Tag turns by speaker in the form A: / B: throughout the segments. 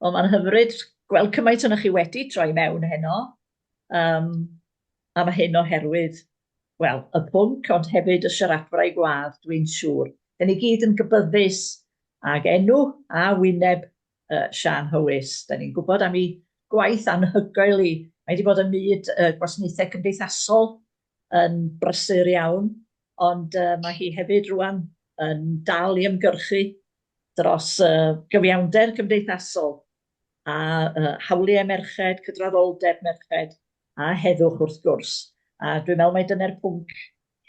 A: Wel, mae'n hyfryd gweld cymaint ohonoch chi wedi troi mewn heno. Um, a mae hyn oherwydd, wel, y pwnc, ond hefyd y siaradwraig gwadd, dwi'n siŵr. Dyn ni gyd yn gybyddus ag enw a wyneb Siân Howys. Da ni'n gwybod am ei gwaith anhygoel i. Mae wedi bod ym myd gwasanaethau cymdeithasol yn brysur iawn, ond mae hi hefyd rwan yn dal i ymgyrchu dros gyfiawnder cymdeithasol a hawliau merched, cydraddoldeb merched a heddwch wrth gwrs. A dwi'n meddwl mai dyna'r pwnc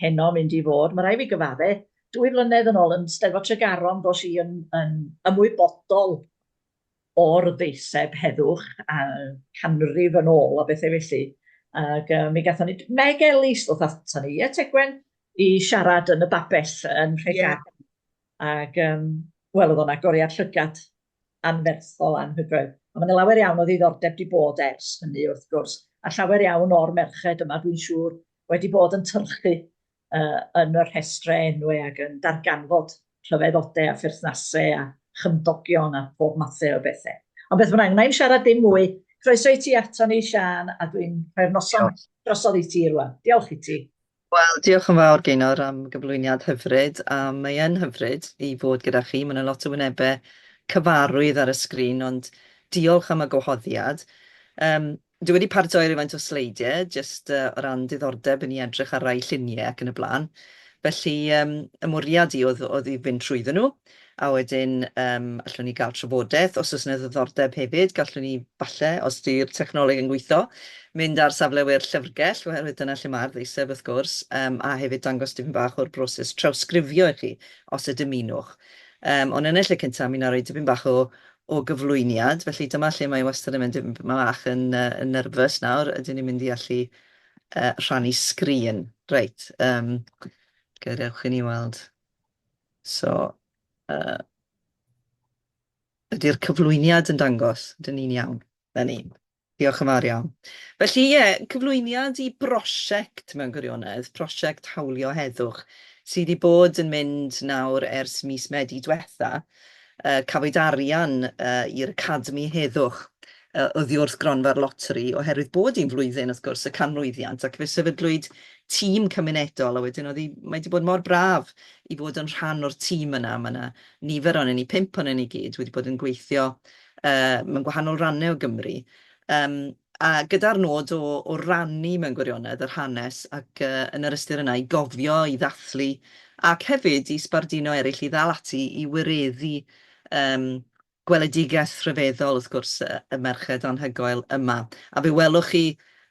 A: heno mynd i fod. Mae rhaid fi gyfadde, 2 flynedd yn ôl yn Steddfod Tregaron dos i yn ymwybodol o'r ddeiseb heddwch a canrif yn ôl a bethau felly. Ac mi gathon ni Meg Elis ddoth aton ni, ie Tegwen, i siarad yn y babell yn Nhregaron. Yeah. Ac, wel, oedd o'n agoriad llygad anferthol anhygoel. A mae yna lawer iawn o ddiddordeb 'di bod ers hynny, wrth gwrs. A llawer iawn o'r merched yma, dwi'n siŵr, wedi bod yn tyrchu yn y rhestrau enwau ac yn darganfod rhyfeddodau a pherthnasau a chymdogion a pob mathau o bethau. Ond beth bynnag, wna i'm siarad dim mwy. Croeso i ti ato ni, Siân, a dwi'n rhoi'r noson drosodd i ti rwan. Diolch i ti.
B: Wel, diolch yn fawr, Gaynor, am gyflwyniad hyfryd, a mae yn hyfryd i fod gyda chi. Mae yna lot o wynebau cyfarwydd ar y sgrin, ond diolch am y gwahoddiad. Dwi wedi paratoi rhywfaint o sleidiau, jyst o ran diddordeb i ni edrych ar rai lluniau ac yn y blaen. Felly, y mwriad i oedd i fynd trwyddyn nhw, a wedyn allwn ni gael trafodaeth. Os oes yna ddiddordeb hefyd, gallwn ni falle, os 'di'r technoleg yn gweithio, mynd ar safle we'r llyfrgell, oherwydd dyna lle mae'r ddeiseb wrth gwrs, a hefyd dangos dipyn bach o'r broses trawsgrifio i chi, os y dymunwch. Ond yn y lle cynta, mi wna i roi dipyn bach o gyflwyniad, felly dyma lle mae wastad yn mynd dipyn bach yn nervous nawr, ydyn ni'n mynd i allu rhannu sgrin? Reit, gadewch i ni weld. So, ydy'r cyflwyniad yn dangos? Ydyn ni'n iawn? Na ni. Diolch yn fawr iawn. Felly ie, cyflwyniad i brosiect mewn gwirionedd, prosiect Hawlio Heddwch, sydd wedi bod yn mynd nawr ers mis Medi diwetha. Cafwyd arian i'r Academi Heddwch oddi wrth Gronfa'r Loteri, oherwydd bod hi'n flwyddyn, wrth gwrs, y canmlwyddiant, ac fe sefydlwyd tîm cymunedol, a wedyn oedd hi, mae wedi bod mor braf i fod yn rhan o'r tîm yna. Mae yna nifer ohonon ni, pump ohonon ni gyd, wedi bod yn gweithio mewn gwahanol rannau o Gymru, a gyda'r nod o rannu mewn gwirionedd yr hanes ac yn yr ystyr yna i gofio, i ddathlu ac hefyd i sbarduno eraill i ddal ati i wireddu gweledigaeth rhyfeddol, wrth gwrs, y merched anhygoel yma. A fe welwch chi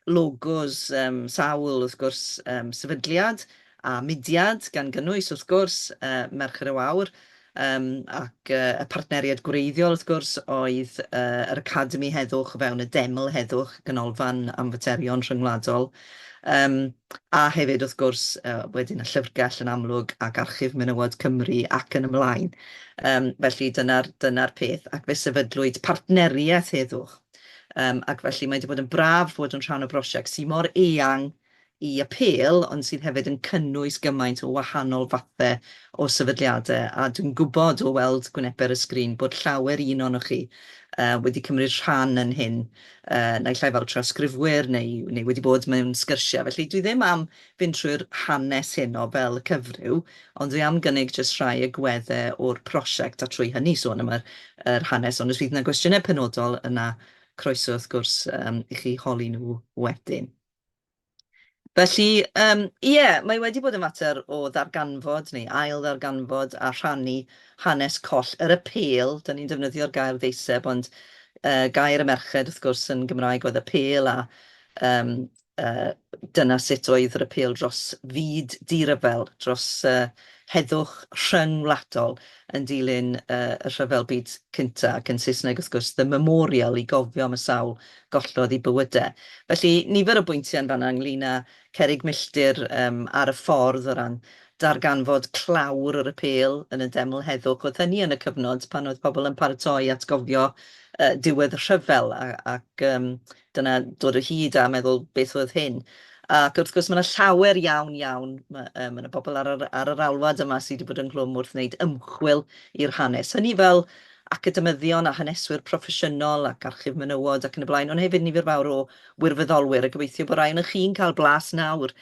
B: logos sawl, wrth gwrs, sefydliad a mudiad, gan gynnwys, wrth gwrs, Merched y Wawr, ac y partneriaid gwreiddiol, wrth gwrs, oedd yr Academi Heddwch o fewn y Deml Heddwch, Ganolfan am Faterion Rhyngwladol, a hefyd, wrth gwrs, wedyn y Llyfrgell yn amlwg ac Archif Menywod Cymru ac yn ymlaen. Felly dyna'r dyna peth, ac fe sefydlwyd Partneriaeth Heddwch. Ac felly mae wedi bod yn braf bod yn rhan o brosiect sydd mor eang i apêl, ond sydd hefyd yn cynnwys gymaint o wahanol fathau o sefydliadau. A dwi'n gwybod o weld gwynebau ar y sgrin bod llawer un ohonoch chi wedi cymryd rhan yn hyn, naill ai fel trawsgrifwyr neu wedi bod mewn sgyrsiau. Felly dwi ddim am fynd trwy'r hanes heno fel y cyfryw, ond dwi am gynnig jyst rhai agweddau o'r prosiect a trwy hynny sôn am yr hanes. Ond os fydd yna gwestiynau penodol yna, croeso wrth gwrs i chi holi nhw wedyn. Felly, ie, mae wedi bod yn fater o ddarganfod neu ail ddarganfod a rhannu hanes coll yr apêl. Dan ni'n defnyddio'r gair ddeiseb, ond gair y merched, wrth gwrs, yn Gymraeg oedd apêl, a dyna sut oedd yr apêl dros fyd di-ryfel, dros heddwch rhyngwladol yn dilyn y Rhyfel Byd Cynta, ac yn Saesneg, wrth gwrs, The Memorial, i gofio am y sawl gollodd eu bywydau. Felly, nifer o bwyntiau yn fan'na ynglyn â cerrig milltir ar y ffordd o ran darganfod clawr yr apêl yn y Deml Heddwch. Oedd hynny yn y cyfnod pan oedd pobl yn paratoi at gofio diwedd y rhyfel, ac dyna dod o hyd a meddwl beth oedd hyn. Ac wrth gwrs, mae yna llawer iawn, iawn, ma' 'na bobl ar yr alwad yma sydd wedi bod ynghlwm wrth wneud ymchwil i'r hanes. Hynny fel academyddion a haneswyr proffesiynol ac archif menywod ac yn y blaen, ond hefyd nifer fawr o wirfoddolwyr, a gobeithio bod rai ohonoch chi'n cael blas nawr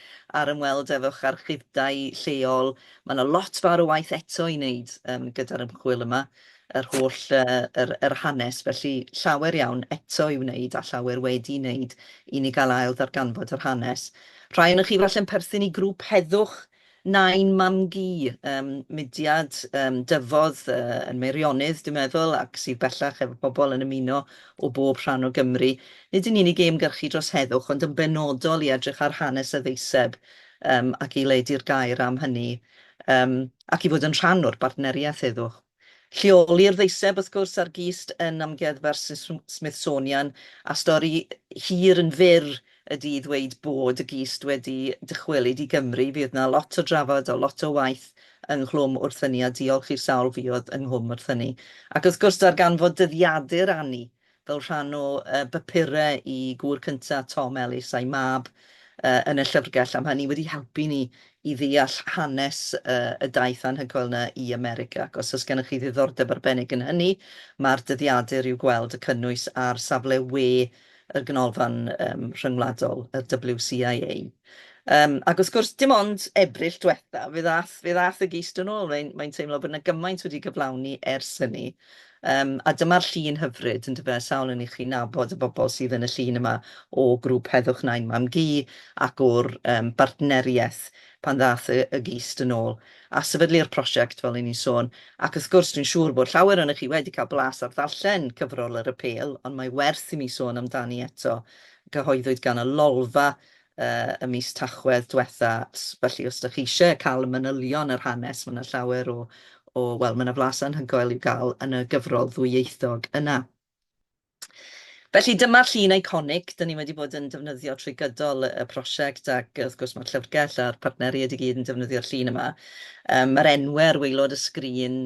B: ar ymweld efo'ch archifdai lleol. Mae yna lot fawr o waith eto i wneud um, gyda'r ymchwil yma, yr holl uh, yr, yr hanes, felly llawer iawn eto i wneud a llawer wedi wneud i ni gael ail ddarganfod yr hanes. Rhai ohonoch chi falle'n perthyn i grŵp heddwch Nain Mam-gu, yym mudiad yym dyfodd yy yn Meirionnydd, dwi'n meddwl, ac sydd bellach efo pobl yn ymuno o bob rhan o Gymru. Nid yn unig i ymgyrchu dros heddwch, ond yn benodol i edrych ar hanes y ddeiseb yym ac i ledu'r gair am hynny, yym ac i fod yn rhan o'r bartneriaeth heddwch. Lleoli'r ddeiseb, wrth gwrs, ar gist yn Amgueddfa'r Smithsonian, a stori hir yn fyr ydy i ddweud bod y gist wedi dychwelyd i Gymru. Fuodd 'na lot o drafod a lot o waith ynghlwm wrth hynny, a diolch i'r sawl fuodd ynghlwm wrth hynny. Ac wrth gwrs, darganfod dyddiadur Annie fel rhan o bapurau i gŵr cynta Tom Ellis a'i mab yn y llyfrgell, a ma' hynny wedi helpu ni i ddeall hanes y daith anhygoel 'na i America. Ac os oes gennych chi ddiddordeb arbennig yn hynny, ma'r dyddiadur i'w gweld, y cynnwys ar safle we y Ganolfan Rhyngwladol, y WCIA. Ac wrth gwrs, dim ond Ebrill diwetha, fe ddaeth, fe ddaeth y gist yn ôl. Mae'n mae'n teimlo bod yna gymaint wedi gyflawni ers hynny. Yym, a dyma'r llun hyfryd, yn dyfe, sawl un i chi nabod y bobl sydd yn y llun yma o grŵp Heddwch Nain Mam Gu ac o'r yym bartneriaeth pan ddaeth y y gist yn ôl, a sefydlu'r prosiect, fel 'y ni'n sôn. Ac wrth gwrs, dwi'n siŵr bod llawer ohonoch chi wedi cael blas ar ddarllen cyfrol yr apêl, ond mae werth i mi sôn amdani eto. Gyhoeddwyd gan y Lolfa y mis Tachwedd diwetha, felly os dach chi eisiau cael y manylion yr hanes, mae 'na llawer o, o wel, mae 'na flas anhygoel i'w gael yn y gyfrol ddwyieithog yna. Felly dyma'r llun eiconig dan ni wedi bod yn defnyddio trwy gydol y prosiect ac wrth gwrs mae'r llyfrgell a'r partneriaid i gyd yn defnyddio'r llun yma. Mae'r enwau ar waelod y sgrin,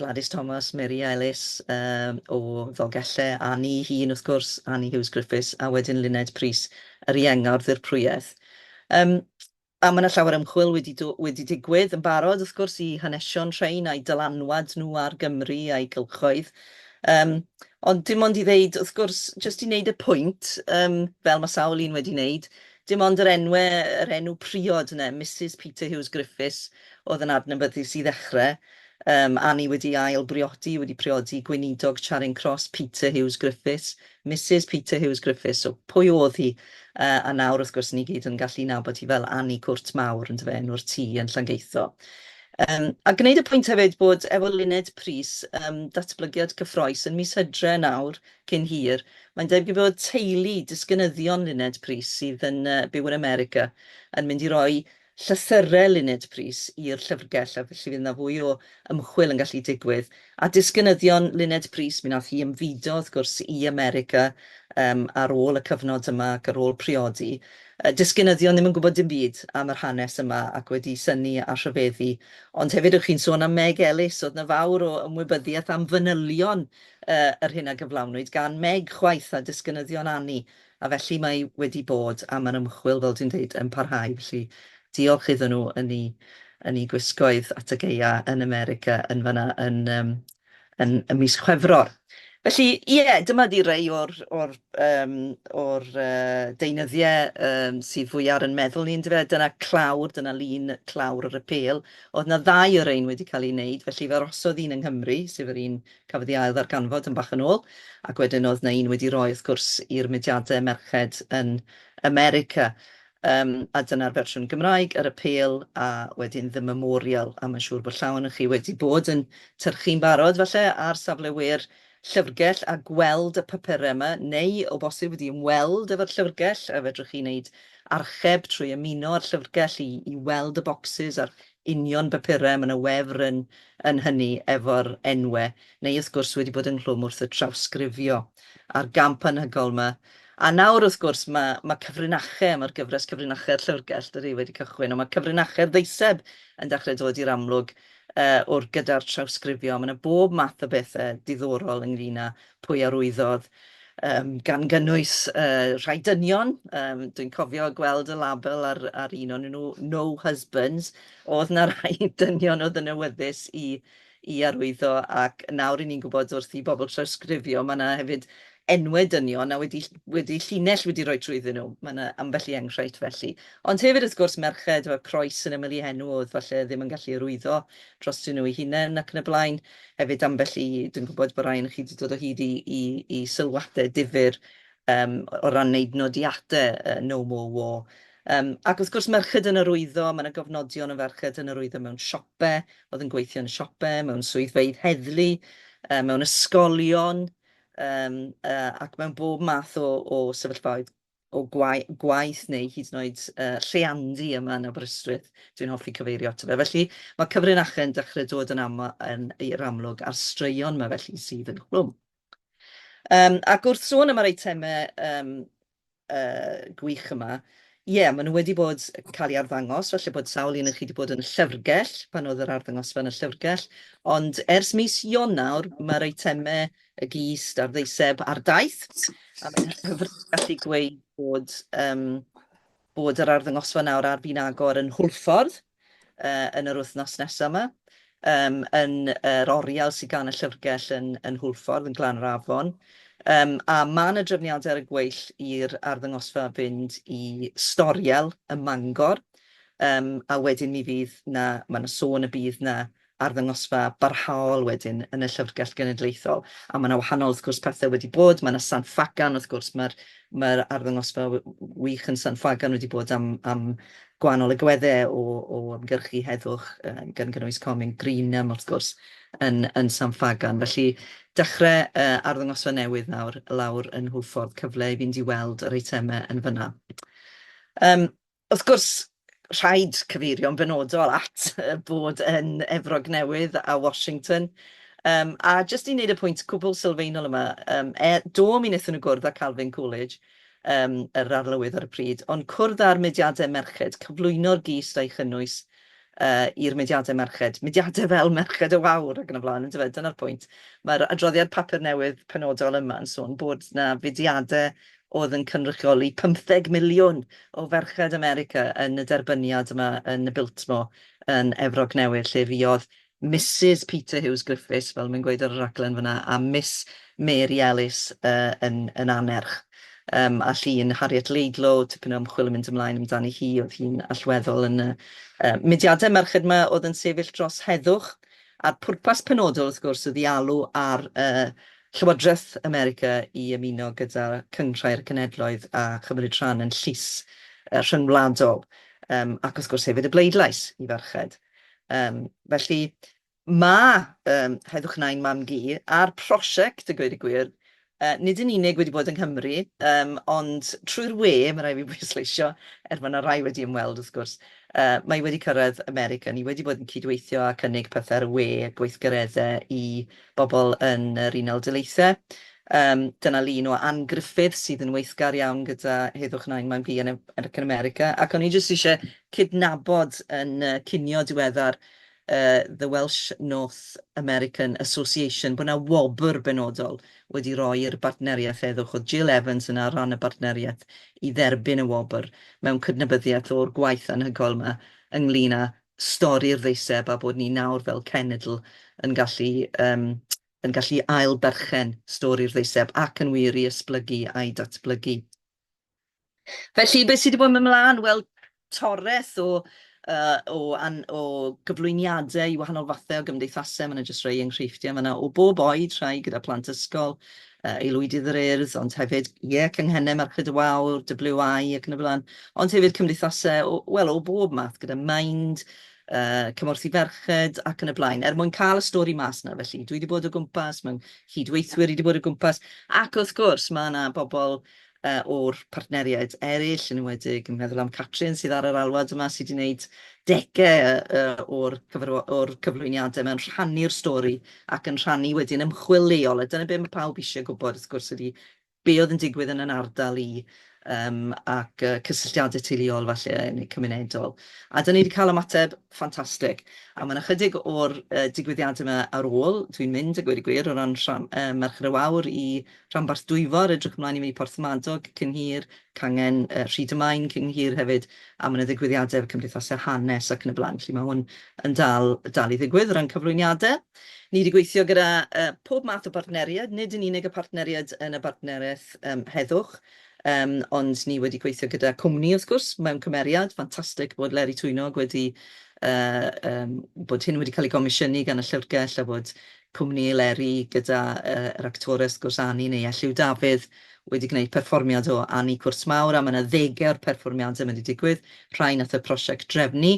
B: Gladys Thomas, Mary Ellis o Ddolgellau, a ni hun wrth gwrs, Annie Hughes Griffiths, a wedyn Luned Prys, yr ienga o'r ddirprwyaeth. A ma' 'na llawer o ymchwil wedi do- wedi digwydd yn barod, wrth gwrs, i hanesion rhein a'u dylanwad nhw ar Gymru a'i cylchoedd. Yym, ond dim ond i ddeud, wrth gwrs, jyst i wneud y pwynt, yym, fel ma' sawl un wedi wneud, dim ond yr enwe, yr enw priod yna, Misus Peter Hughes Griffiths, oedd yn adnabyddus i ddechrau. Yym, Annie wedi ail briodi, wedi priodi gweinidog Charing Cross, Peter Hughes Griffiths, Misus Peter Hughes Griffiths, so pwy oedd hi? A nawr, wrth gwrs, ni gyd yn gallu nabod hi fel Annie Cwrt Mawr, yndyfe, enw'r tŷ yn Llangeitho. A gwneud y pwynt hefyd bod efo Luned Prys, datblygiad cyffrous yn mis Hydre nawr, cyn hir, mae'n debyg bod teulu disgynyddion Luned Prys sydd yn byw yn America yn mynd i roi llythyrau Luned Prys i'r llyfrgell, a felly fydd 'na fwy o ymchwil yn gallu digwydd. A disgynyddion Luned Prys, mi wnaeth hi ymfudo, wrth gwrs, i America yym ar ôl y cyfnod yma ac ar ôl priodi. Disgynyddion ddim yn gwybod dim byd am yr hanes yma ac wedi synnu a rhyfeddu. Ond hefyd, o'ch chi'n sôn am Meg Ellis, oedd 'na fawr o ymwybyddiaeth am fanylion yr hyn a gyflawnwyd gan Meg chwaith a disgynyddion Annie. A felly mae wedi bod, a mae'r ymchwil, fel dwi'n deud, yn parhau. Felly diolch iddyn nhw yn eu yn eu gwisgoedd at y gaea yn America yn fan'na yn yym yn ym mis Chwefror. Felly ie, dyma 'di rei o'r o'r yym o'r yy deunyddiau yym sydd fwya ar ein meddwl ni yndyfe. Dyna clawr, dyna lun clawr yr apêl. Oedd 'na ddau o rein wedi cael eu wneud, felly fe arosodd un yng Nghymru, sef yr un Cafodd ei ail-ddarganfod yn bach yn ôl, ac wedyn oedd 'na un wedi roi, wrth gwrs, i'r mudiadau merched yn America. Yym, a dyna'r fersiwn Gymraeg, yr apêl, a wedyn The Memorial, a mae'n siŵr bod llawer ohonoch chi wedi bod yn tyrchu'n barod, falle, ar safle we'r llyfrgell a gweld y papurau yma, neu o bosib wedi ymweld efo'r llyfrgell, a fedrwch chi wneud archeb trwy ymuno â'r llyfrgell i i weld y bocsys a'r union bapurau, mae 'na wefr yn yn hynny efo'r enwau, neu wrth gwrs wedi bod ynghlwm wrth y trawsgrifio a'r gamp anhygoel 'ma. A nawr wrth gwrs ma' ma' cyfrinachau, ma'r gyfres cyfrinachau'r llyfrgell dydi wedi cychwyn, ond ma' cyfrinachau'r ddeiseb yn dechrau dod i'r amlwg o'r gyda'r trawsgrifio. Ma' 'na bob math o bethe diddorol ynglyn â pwy arwyddodd. Gan gynnwys rhai dynion, dwi'n cofio gweld y label ar un ohonyn nhw, "No Husbands", oedd 'na rai dynion oedd yn awyddus i arwyddo, ac nawr 'y ni'n gwybod wrth i bobl trawsgrifio, ma' 'na hefyd enwau dynion a wedi llinell wedi rhoi trwyddyn nhw, ma' 'na ambell i enghraifft felly. Ond hefyd wrth gwrs merched efo croes yn ymyl eu henw oedd falle ddim yn gallu arwyddo drostyn nhw eu hunain ac yn y blaen. Hefyd ambell i, dwi'n gwybod bod rai ohonoch chi wedi dod o hyd i sylwadau difyr o ran wneud nodiadau "No More War". Ac wrth gwrs merched yn arwyddo, mae 'na gofnodion o ferched yn arwyddo mewn siopau, oedd yn gweithio yn siopau, mewn swyddfeydd heddlu, mewn ysgolion, ac mewn bob math o sefyllfaoedd o gwaith neu hyd yn oed lleiandy yma yn Aberystwyth, dwi'n hoffi cyfeirio ato fe. Felly mae cyfrinachau yn dechrau dod yn i'r amlwg a'r straeon yma felly sydd ynghlwm. Ac wrth sôn am yr eitemau gwych yma, ie, maen nhw wedi bod cael eu arddangos, falle bod sawl un o chi wedi bod yn y llyfrgell pan oedd yr arddangosfa yn y llyfrgell, ond ers mis Ionawr mae'r eitemau, y gist a'r ddeiseb ar daith, a mae'n hyfryd gallu gweud bod yr arddangosfa nawr ar fin agor yn Hwlffordd yn yr wythnos nesaf yma, yn yr oriel sydd gan y llyfrgell yn Hwlffordd, yn Glan yr Afon. A mae 'na drefniadau ar y gweill i'r arddangosfa fynd i Storiel ym Mangor, a wedyn mi fydd 'na, ma' 'na sôn y bydd 'na arddangosfa barhaol wedyn yn y Llyfrgell Genedlaethol. A mae 'na wahanol, wrth gwrs, pethau wedi bod. Mae 'na San Ffagan, wrth gwrs, mae'r mae'r arddangosfa wych yn San Ffagan wedi bod am gwahanol agweddau o ymgyrchu heddwch, gan gynnwys Comin Greenham, wrth gwrs, yn San Ffagan. Felly, dechrau arddangosfa newydd nawr lawr yn Hwlffordd, cyfle i fynd i weld yr eitemau yn fan'na. Wrth gwrs, rhaid cyfeirio'n benodol at bod yn Efrog Newydd a Washington. A jyst i wneud y pwynt cwbl sylfaenol yma, do, mi wnaethon nhw gwrdd â Calvin Coolidge, yr arlywydd ar y pryd, ond cwrdd â'r mudiadau merched, cyflwyno'r gist a'i chynnwys i'r mudiadau merched, mudiadau fel Merched y Wawr ac yn y blaen, yndyfe, dyna'r pwynt. Mae'r adroddiad papur newydd penodol yma yn sôn bod 'na fudiadau oedd yn cynrychioli 15 miliwn o ferched America yn y derbyniad yma yn y Biltmore yn Efrog Newydd, lle fuodd Misus Peter Hughes Griffiths, fel mae'n gweud ar y rhaglen fan'na, a Miss Mary Ellis yn annerch. A llun Harriet Laidlaw, tipyn o ymchwil yn mynd ymlaen amdani hi, oedd hi'n allweddol yn y mudiadau merched yma oedd yn sefyll dros heddwch. A'r pwrpas penodol, wrth gwrs, oedd i alw ar Llywodraeth America i ymuno gyda Cynghrair y Cenhedloedd a chymryd rhan yn llys rhyngwladol, ac wrth gwrs hefyd y bleidlais i ferched. Felly, mae Heddwch Nain Mam-gu a'r prosiect, a gweud y gwir, nid yn unig wedi bod yng Nghymru, ond trwy'r we, mae rhaid fi bwysleisio, er mae 'na rai wedi ymweld wrth gwrs, mae wedi cyrraedd America. Ni wedi bod yn cydweithio a cynnig pethau ar y we, gweithgareddau i bobl yn yr Unol Daleithiau. Dyna lun o Ann Griffith sydd yn weithgar iawn gyda Heddwch Nain Mam-gu yn America, ac o'n i jyst eisiau cydnabod yn cinio diweddar The Welsh North American Association bod 'na wobr benodol wedi rhoi i'r bartneriaeth heddwch. Oedd Jill Evans yna ar ran y bartneriaeth i dderbyn y wobr mewn cydnabyddiaeth o'r gwaith anhygoel 'ma ynglyn â stori'r ddeiseb a bod ni nawr fel cenedl yn gallu ail-berchen stori'r ddeiseb ac yn wir i esblygu a'i datblygu. Felly, beth sydd wedi bod yn mynd mlaen? Wel, toreth o gyflwyniadau i wahanol fathau o gymdeithasau. Mae 'na jyst rhai enghreifftiau fan'na o bob oed, rhai gyda plant ysgol, aelwydydd yr Urdd, ond hefyd, ie, canghennau Merched y Wawr, WI ac yn y blaen. Ond hefyd cymdeithasau, wel, o bob math, gyda Mind, Cymorth i Ferched ac yn y blaen, er mwyn cael y stori mas 'na. Felly, dwi 'di bod o gwmpas, mae nghydweithwyr i 'di bod o gwmpas, ac wrth gwrs, mae 'na bobl o'r partneriaid eraill, yn enwedig yn meddwl am Catrin sydd ar yr alwad yma, sydd wedi gwneud degau o'r o'r cyflwyniadau mewn rhannu'r stori ac yn rhannu wedyn ymchwil leol. A dyna be mae pawb eisiau gwybod, wrth gwrs, ydy be oedd yn digwydd yn yn ardal i. Ac cysylltiadau teuluol falle, neu cymunedol. A dan ni 'di cael ymateb ffantastig. A ma' 'na chydig o'r digwyddiadau 'ma ar ôl, dwi'n mynd a gweud y gwir, o ran Merched y Wawr i rhanbarth Dwyfor, edrych ymlaen i fynd i Porthmadog cyn hir, cangen Rhyd-y-main cyn hir hefyd, a ma' 'na ddigwyddiadau efo cymdeithasau hanes ac yn y blaen. Felly ma' hwn yn dal, dal i ddigwydd o ran cyflwyniadau. Ni 'di gweithio gyda pob math o bartneriaid, nid yn unig y partneriaid yn y bartneriaeth heddwch, ond ni wedi gweithio gyda cwmni wrth gwrs mewn cymeriad, ffantastig bod Leri Twynog wedi bod hyn wedi cael ei gomisiynu gan y Llyfrgell a bod cwmni Eleri gyda yr actores wrth gwrs Ani neu Elliw Dafydd wedi gwneud perfformiad o Ani Cwrt Mawr, a mae 'na ddegau o'r perfformiadau wedi digwydd, rhai nath y prosiect drefnu,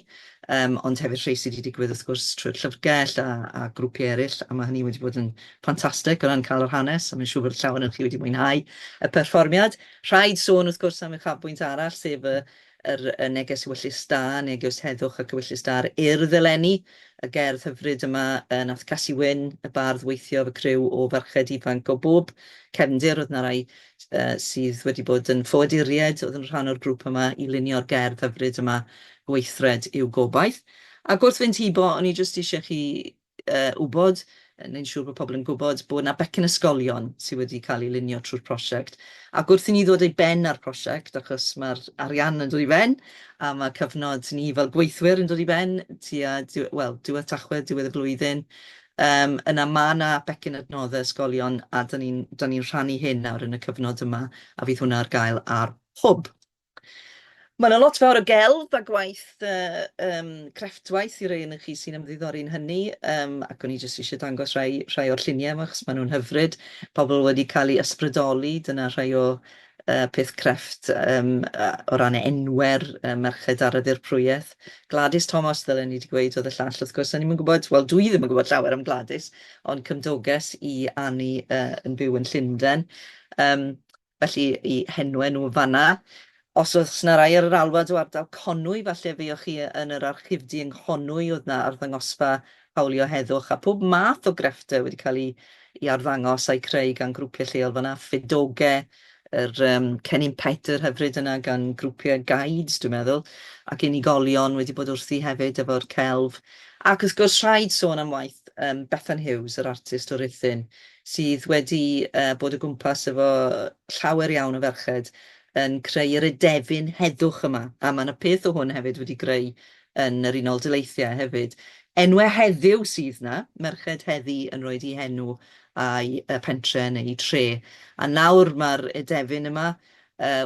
B: ond hefyd rhai sydd wedi digwydd wrth gwrs trwy'r llyfrgell a grwpiau eraill, a mae hynny wedi bod yn ffantastig o ran cael yr hanes, a mae'n siŵr bod llawer ohonoch chi wedi mwynhau y perfformiad. Rhaid sôn wrth gwrs am uchafbwynt arall, sef y yr y neges ewyllys da, neges heddwch ac ewyllys da ar Urdd eleni, y gerdd hyfryd yma nath Casi Wyn, y bardd, weithio efo criw o ferched ifanc o bob cefndir. Oedd 'na rai sydd wedi bod yn ffoaduriaid oedd yn rhan o'r grŵp yma i lunio'r gerdd hyfryd yma, Gweithred yw Gobaith. Ac wrth fynd hibo, o'n i jyst eisiau chi wybod, neu'n siŵr bod pobl yn gwybod, bod 'na becyn ysgolion sydd wedi cael ei lunio trwy'r prosiect. Ac wrth i ni ddod i ben â'r prosiect, achos mae'r arian yn dod i ben, a mae cyfnod ni fel gweithwyr yn dod i ben tua, wel, diwedd Tachwedd, diwedd y flwyddyn, yna ma' 'na becyn adnoddau ysgolion, a dan ni'n dan ni'n rhannu hyn nawr yn y cyfnod yma, a fydd hwnna ar gael ar Hwb. Mae 'na lot fawr o gelf a gwaith crefftwaith i rei ohonoch chi sy'n ymddiddori yn hynny, ac o'n i jyst eisiau dangos rhai rhai o'r lluniau yma achos maen nhw'n hyfryd. Pobl wedi cael eu ysbrydoli, dyna rhai o peth crefft o ran enwau'r merched ar y ddirprwyaeth. Gladys Thomas, ddylen ni wedi gweud, oedd y llall wrth gwrs. O'n i'm yn gwybod, wel dwi ddim yn gwybod llawer am Gladys, ond cymdoges i Annie yn byw yn Llundain. Felly, eu henwau nhw yn fan'na. Os oes 'na rai ar yr alwad o ardal Conwy, falle fuoch chi yn yr archifdy yng Nghonwy, oedd 'na arddangosfa hawlio heddwch a pob math o grefftau wedi cael eu arddangos a'u creu gan grwpiau lleol fan'na, ffedoge, yr cennin Pedr hyfryd yna gan grwpiau guides, dwi'n meddwl, ac unigolion wedi bod wrthi hefyd efo'r celf. Ac wrth gwrs, rhaid sôn am waith Bethan Hughes, yr artist o Ruthun, sydd wedi bod o gwmpas efo llawer iawn o ferched yn creu yr edefyn heddwch yma, a ma' 'na peth o hwn hefyd wedi greu yn yr Unol Daleithiau hefyd. Enwau heddiw sydd 'na, merched heddi yn rhoid eu henw a'u pentre neu eu tre, a nawr ma'r edefyn yma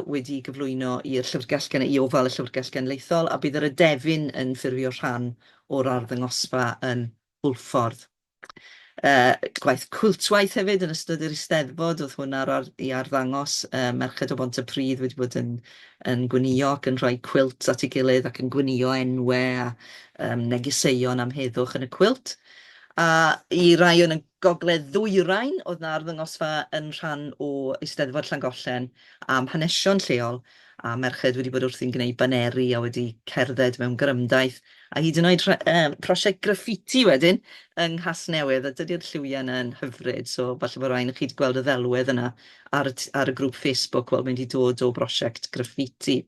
B: wedi gyflwyno i'r Llyfrgell Gen- i ofal y Llyfrgell Genedlaethol, a bydd yr edefyn yn ffurfio rhan o'r arddangosfa yn Hwlffordd. Gwaith cwiltwaith hefyd yn ystod yr Eisteddfod, oedd hwn ar i arddangos merched o Bontypridd wedi bod yn yn gwnïo ac yn rhoi cwilt at ei gilydd ac yn gwnïo enwau a negeseuon am heddwch yn y cwilt. A i rai yn y gogledd ddwyrain, oedd 'na arddangosfa yn rhan o Eisteddfod Llangollen am hanesion lleol, a merched wedi bod wrthi'n gwneud baneri a wedi cerdded mewn gorymdaith, a hyd yn oed prosiect graffiti wedyn yng Nghasnewydd, a dydy'r lliwiau yna yn hyfryd, so falle bod rhai ohonoch chi wedi gweld y ddelwedd yna ar y ar y grŵp Facebook, wel, mae'n 'di dod o brosiect graffiti.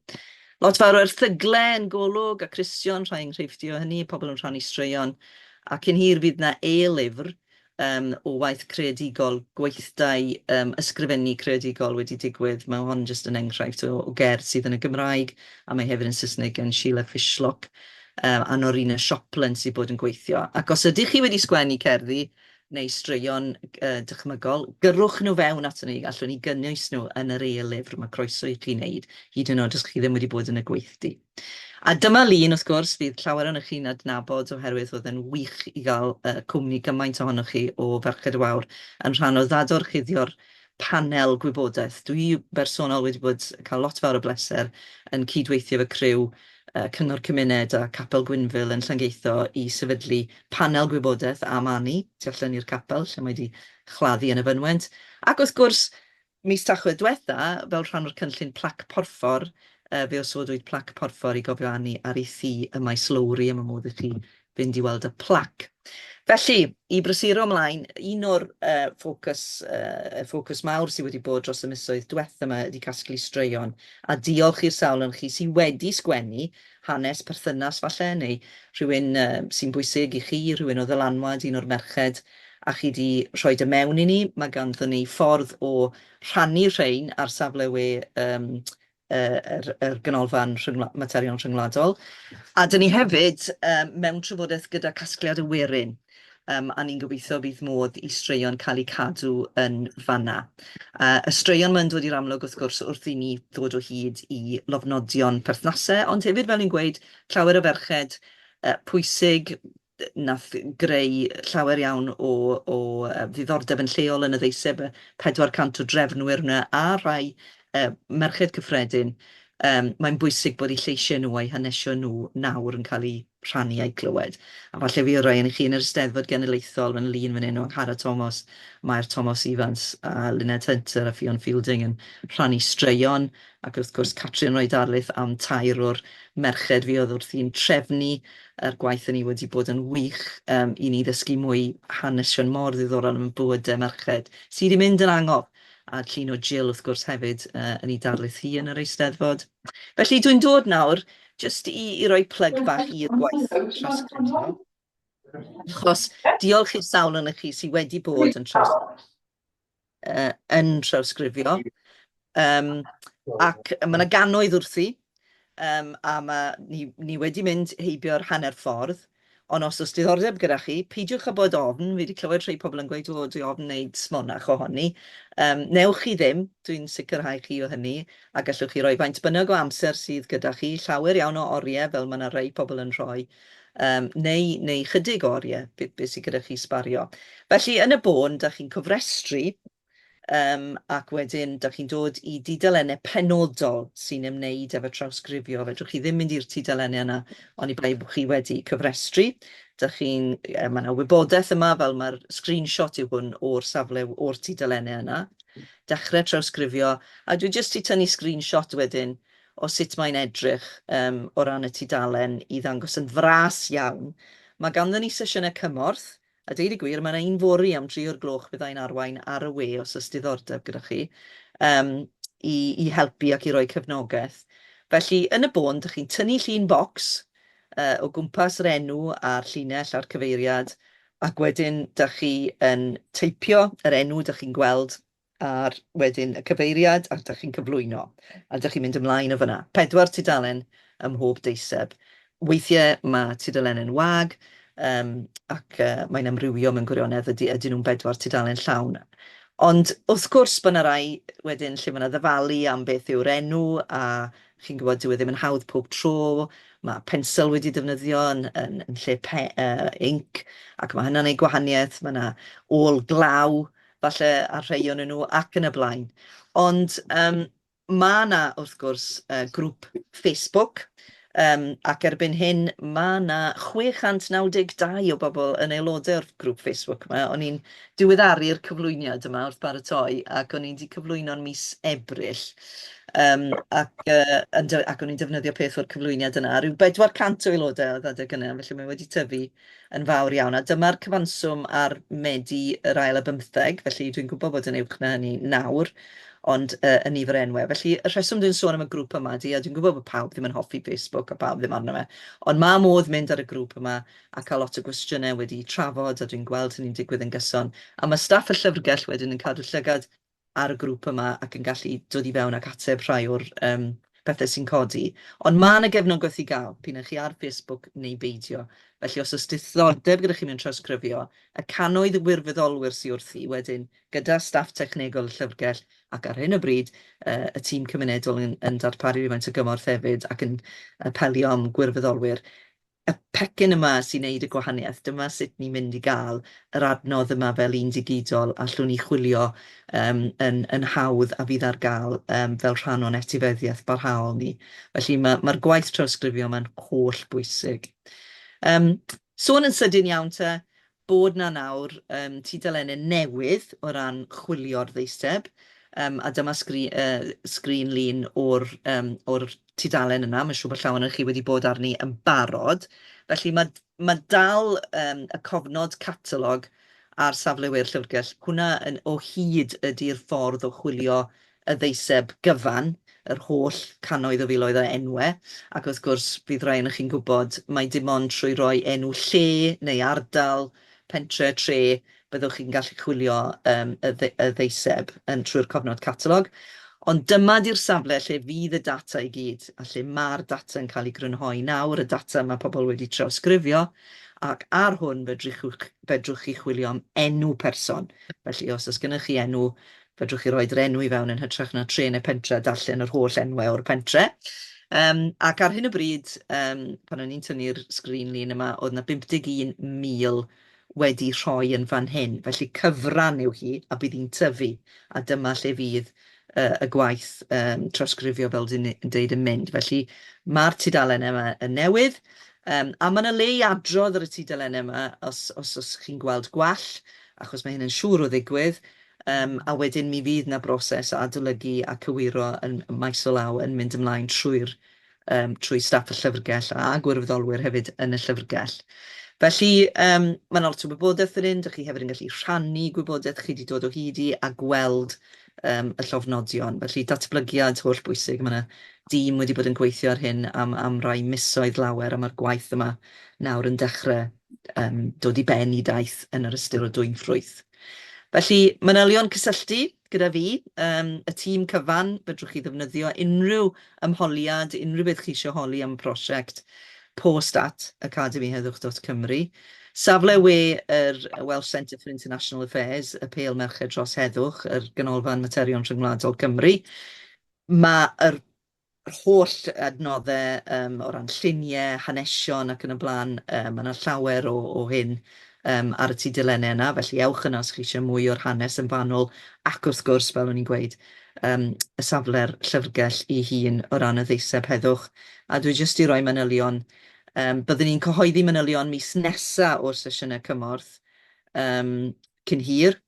B: Lot fawr o erthyglau yn Golwg a Cristion, rhai enghreifftiau o hynny, pobl yn rhannu straeon, a cyn hir fydd 'na e-lyfr o waith creadigol, gweithdai ysgrifennu creadigol wedi digwydd. Mae hon jyst yn enghraifft o gerdd sydd yn y Gymraeg, a mae hefyd yn Saesneg gan Sheila Fishlock a Norina Shopland sydd bod yn gweithio. Ac os ydych chi wedi sgwennu cerddi neu straeon dychmygol, gyrrwch nhw fewn aton ni, allwn ni gynnwys nhw yn yr e-lyfr. Mae croeso i chi wneud, hyd yn oed os chi ddim wedi bod yn y gweithdy. A dyma lun, wrth gwrs, fydd llawer ohonoch chi'n adnabod oherwydd oedd e'n wych i gael cwmni gymaint ohonoch chi o Ferched y Wawr yn rhan o ddadorchuddio'r panel gwybodaeth. Dwi bersonol wedi bod cael lot fawr o bleser yn cydweithio efo criw Cyngor Cymuned a Capel Gwynfil yn Llangeitho i sefydlu panel gwybodaeth am Annie tu allan i'r capel lle mae 'di chladdu yn y fynwent. Ac wrth gwrs, Mis Tachwedd dwetha, fel rhan o'r cynllun Plac Porffor, fe osodwyd plac porffor i gofio Annie ar ei thŷ ym Maes Lowri, a mae modd i chi fynd i weld y plac. Felly, I brysuro ymlaen, un o'r ffocws, y ffocws mawr sydd wedi bod dros y misoedd diwetha yma ydy casglu straeon, a diolch i'r sawl yn chi sydd wedi sgwennu hanes perthynas falle, neu rhywun sy'n bwysig i chi, rhywun o ddylanwad, un o'r merched, a chi 'di rhoi e mewn i ni. Mae ganddon ni ffordd o rhannu rhein ar safle we yr, yr Ganolfan Materion Rhyngwladol. A dyn ni hefyd mewn trafodaeth gyda Casgliad y Werin, a ni'n gobeithio bydd modd i straeon cael eu cadw yn fanna. Y straeon ma'n dod i'r amlwg wrth gwrs wrth i ni ddod o hyd i lofnodion perthnasau, ond hefyd fel ni'n gweud, llawer o ferched pwysig, wnaeth greu llawer iawn o ddiddordeb yn lleol yn y ddeiseb, y 400 o drefnwyr yna a rhai merched cyffredin. Mae'n bwysig bod eu lleisiau nhw a'u hanesion nhw nawr yn cael eu rhannu a'u clywed. A falle fydd rhai ohonoch chi yn yr Eisteddfod Genedlaethol, mae'n lun fan hyn o Angharad Tomos, Mair Tomos Evans a Luned Hunter a Ffion Fielding yn rhannu straeon, ac wrth gwrs Catrin yn rhoi darlith am tair o'r merched fuodd wrthi'n trefnu yr gwaith hynny wedi bod yn wych i ni ddysgu mwy hanesion mor ddiddorol am bywydau merched sydd wedi mynd yn angof, a llun o Jill wrth gwrs hefyd yn ei darlith hi yn yr Eisteddfod. Felly dwi'n dod nawr jyst i roi plug bach i'r gwaith trawsgrifio, achos diolch i'r sawl ohonoch chi sydd wedi bod yn traws yn trawsgrifio. Ac mae yna gannoedd wrthi, a ma' ni wedi mynd heibio'r hanner ffordd, ond os oes diddordeb gyda chi, peidiwch â bod ofn, fi wedi clywed rhai pobl yn gweud, "O, dwi ofn wneud smonach ohoni." Newch chi ddim, dwi'n sicrhau chi o hynny, a gallwch chi roi faint bynnag o amser sydd gyda chi, llawer iawn o oriau fel mae 'na rhai pobl yn rhoi, neu chydig o oriau, be sydd gyda chi sbario. Felly, yn y bôn, dach chi'n cofrestru, ac wedyn dach chi'n dod i dudalennau penodol sy'n ymwneud efo trawsgrifio. Fedrwch chi ddim mynd i'r tudalennau yna oni bai bod chi wedi cofrestru. Dach chi'n... mae 'na wybodaeth yma, fel mae'r screenshot yw hwn o'r safle, o'r tudalennau yna. Dechrau trawsgrifio, a dwi jyst 'di tynnu screenshot wedyn o sut mae'n edrych o ran y tudalen i ddangos yn fras iawn. Mae ganddon ni sesiynau cymorth. A deud y gwir, mae 'na un fory am dri o'r gloch byddai'n arwain ar y we os oes diddordeb gyda chi, i i helpu ac i roi cefnogaeth. Felly, yn y bôn, dach chi'n tynnu llun bocs o gwmpas yr enw a'r llinell a'r cyfeiriad, ac wedyn dach chi yn teipio yr enw dach chi'n gweld a'r wedyn y cyfeiriad, a dach chi'n cyflwyno, a dach chi'n mynd ymlaen o fan'na. Pedwar tudalen ym mhob deiseb. Weithiau ma' tudalennau'n wag, ac mae'n amrywio mewn gwirionedd, ydy ydyn nhw'n bedwar tudalen llawn. Ond wrth gwrs bod 'na rai wedyn lle ma' 'na ddyfalu am beth yw'r enw, a chi'n gwybod dyw e ddim yn hawdd pob tro, ma' pensel wedi defnyddio yn yn yn lle pe- inc, ac ma' hynna'n wneud gwahaniaeth, ma' 'na ôl glaw falle ar rhai ohonyn nhw ac yn y blaen. Ond ma' 'na wrth gwrs grŵp Facebook, ac erbyn hyn ma' 'na 692 o bobl yn aelodau o'r grŵp Facebook 'ma. O'n i'n diweddaru'r cyflwyniad yma wrth baratoi ac o'n i 'di cyflwyno'n mis Ebrill, ac yn ac o'n i'n defnyddio peth o'r cyflwyniad yna. Ryw 400 o aelodau oedd adeg yna, felly mae wedi tyfu yn fawr iawn. A dyma'r cyfanswm ar Medi yr ail ar bymtheg, felly dwi'n gwybod bod yn uwch na hynny nawr, ond y nifer o enwau. Felly y rheswm dwi'n sôn am y grŵp yma ydy, a dwi'n gwybod bod pawb ddim yn hoffi Facebook a pawb ddim arno fe, ond ma' modd mynd ar y grŵp yma a cael lot o gwestiynau wedi'u trafod, a dwi'n gweld hynny'n digwydd yn gyson. A ma' staff y llyfrgell wedyn yn cadw llygad ar y grŵp yma ac yn gallu dod i fewn ac ateb rhai o'r pethau sy'n codi. Ond ma' 'na gefnogaeth i gael, p'un ai chi ar Facebook neu beidio. Felly os oes diddordeb gyda chi mewn trawsgrifio, y cannoedd o wirfoddolwyr sy wrthi wedyn, gyda staff technegol y llyfrgell ac ar hyn o bryd y tîm cymunedol yn darparu rhywfaint o gymorth hefyd ac yn apelio am gwirfoddolwyr, y pecyn yma sy'n neud y gwahaniaeth. Dyma sut ni'n mynd i gael yr adnodd yma fel un digidol, allwn ni chwilio yn yn hawdd a fydd ar gael fel rhan o'n etifeddiaeth barhaol ni. Felly mae'r gwaith trawsgrifio yma'n holl bwysig. Sôn yn sydyn iawn te, bod 'na nawr tudalennau newydd o ran chwilio'r ddeiseb, a dyma sgrin lun o'r o'r tudalen yna, mae'n siŵr bod llawer ohonoch chi wedi bod arni yn barod. Felly ma' Mae dal y cofnod catalog ar safle we'r llyfrgell, hwnna yn o hyd ydy'r ffordd o chwilio y ddeiseb gyfan, yr holl cannoedd o filoedd o enwau, ac wrth gwrs, bydd rai ohonoch chi'n gwybod, mai dim ond trwy roi enw lle neu ardal, pentre, tre, byddwch chi'n gallu chwilio y y ddeiseb yn trwy'r cofnod catalog. Ond dyma 'di'r safle lle fydd y data i gyd, a lle mae'r data yn cael ei grynhoi nawr, y data mae pobl wedi trawsgrifio, ac ar hwn fedrwch, fedrwch chi chwilio am enw person. Felly os oes gennych chi enw, fedrwch chi roi'r enw i fewn yn hytrach na tre neu pentre a darllen yr holl enwau o'r pentre. Ac ar hyn o bryd, pan o'n i'n tynnu'r sgrin lun yma, oedd 'na 51,000 wedi rhoi yn fan hyn. Felly cyfran yw hi a bydd hi'n tyfu, a dyma lle fydd y gwaith trawsgrifio fel dwi'n deud yn mynd. Felly mae'r tudalennau yma yn newydd, a mae 'na le i adrodd ar y tudalennau yma os chi'n gweld gwall, achos mae hyn yn siŵr o ddigwydd, a wedyn mi fydd 'na broses o adolygu a cywiro yn maes o law yn mynd ymlaen trwy'r trwy staff y llyfrgell a gwirfoddolwyr hefyd yn y llyfrgell. Felly, ma' 'na lot o wybodaeth fan hyn, dach chi hefyd yn gallu rhannu gwybodaeth chi 'di dod o hyd i a gweld y llofnodion. Felly datblygiad hollbwysig, ma' 'na dîm wedi bod yn gweithio ar hyn am rai misoedd lawer a ma'r gwaith yma nawr yn dechrau dod i ben i daith yn yr ystyr o dwyn ffrwyth. Felly, manylion cysylltu gyda fi, y tîm cyfan, fedrwch chi ddefnyddio unrhyw ymholiad, unrhyw beth chi eisiau holi am y prosiect, post@academiheddwch.cymru. Safle we yr Welsh Centre for International Affairs, y Pêl Merched dros Heddwch, yr Ganolfan Materion Rhyngwladol Cymru. Mae'r holl adnoddau o ran lluniau, hanesion ac yn y blaen, mae 'na llawer o hyn ar y tudalennau yna, felly ewch yna os chi eisiau mwy o'r hanes yn fanwl ac wrth gwrs, fel o'n i'n gweud, y safle'r llyfrgell ei hun o ran y ddeiseb heddwch. A dwi jyst i roi manylion, byddwn ni'n cyhoeddi manylion mis nesa o'r sesiynau cymorth cyn hir,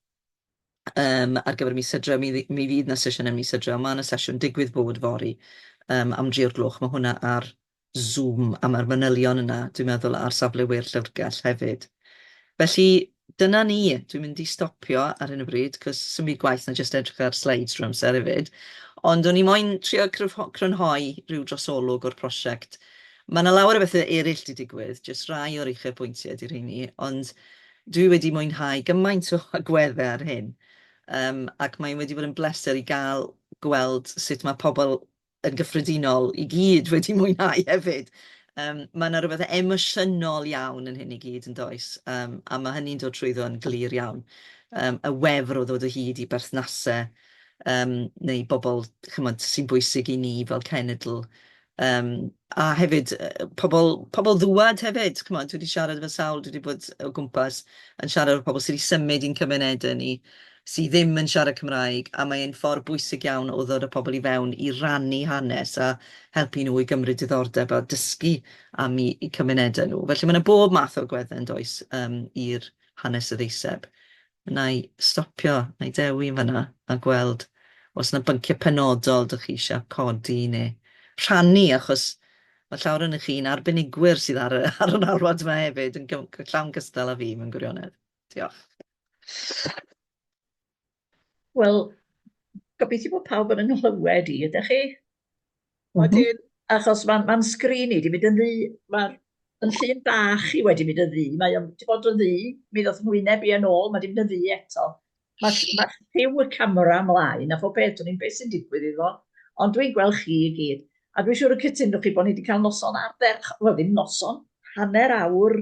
B: ar gyfer mis Hydref, mi fydd 'na sesiynau mis Hydref, ond ma' 'na sesiwn digwydd bod fory am 3 o'r gloch, ma' hwnna ar Zoom, a ma'r manylion yna, dwi'n meddwl, ar safle we'r llyfrgell hefyd. Felly, dyna ni, dwi'n mynd i stopio ar hyn o bryd, cos 'sdim byd gwaeth na jyst edrych ar slides drwy amser hefyd. Ond o'n i moyn trio crynhoi rhyw drosolwg o'r prosiect. Ma' 'na lawer o bethe eraill 'di digwydd, jyst rai o'r uchafbwyntiau 'di rheini, ond dwi wedi mwynhau gymaint o agweddau ar hyn, ac mae wedi bod yn bleser i gael gweld sut mae pobl yn gyffredinol i gyd wedi mwynhau hefyd. Mae 'na rywbeth emosiynol iawn yn hyn i gyd, yn does? A ma' hynny'n dod trwyddo yn glir iawn. Y wefr o ddod o hyd i berthnasau neu bobl, chimod, sy'n bwysig i ni fel cenedl. A hefyd pobl pobl ddŵad hefyd, chimod, dwi 'di siarad efo sawl, dwi 'di bod o gwmpas yn siarad efo pobl sy 'di symud i'n cymunedau ni, sy ddim yn siarad Cymraeg, a mae'n ffordd bwysig iawn o ddod â pobl i fewn i rannu hanes a helpu nhw i gymryd diddordeb a dysgu am eu cymunedau nhw. Felly ma' 'na bob math o agweddau yn does i'r hanes y ddeiseb. Wna i stopio, wna i dewi yn fan'na a gweld os 'na bynciau penodol dach chi eisiau codi neu rhannu, achos mae llawer ohonoch chi'n arbenigwyr sydd ar y ar yr alwad yma hefyd yn llawn gystal â fi mewn gwirionedd. Diolch.
A: Wel, gobeithio bod pawb yn 'y nghlywed i, ydych chi? Wedyn, achos ma'n ma'n sgrin i 'di mynd yn ddu, ma'r yn llun bach i wedi mynd yn ddu, mae o 'di bod yn ddu, mi ddoth ngwyneb i yn ôl, mae 'di mynd yn ddu eto. Mae ma lliw y camera ymlaen a phob peth, dwn i'm beth sy'n digwydd iddo, ond dwi'n gweld chi i gyd. A dwi'n siŵr y cytunwch chi bod ni wedi cael noson ardderchog, wel ddim noson, hanner awr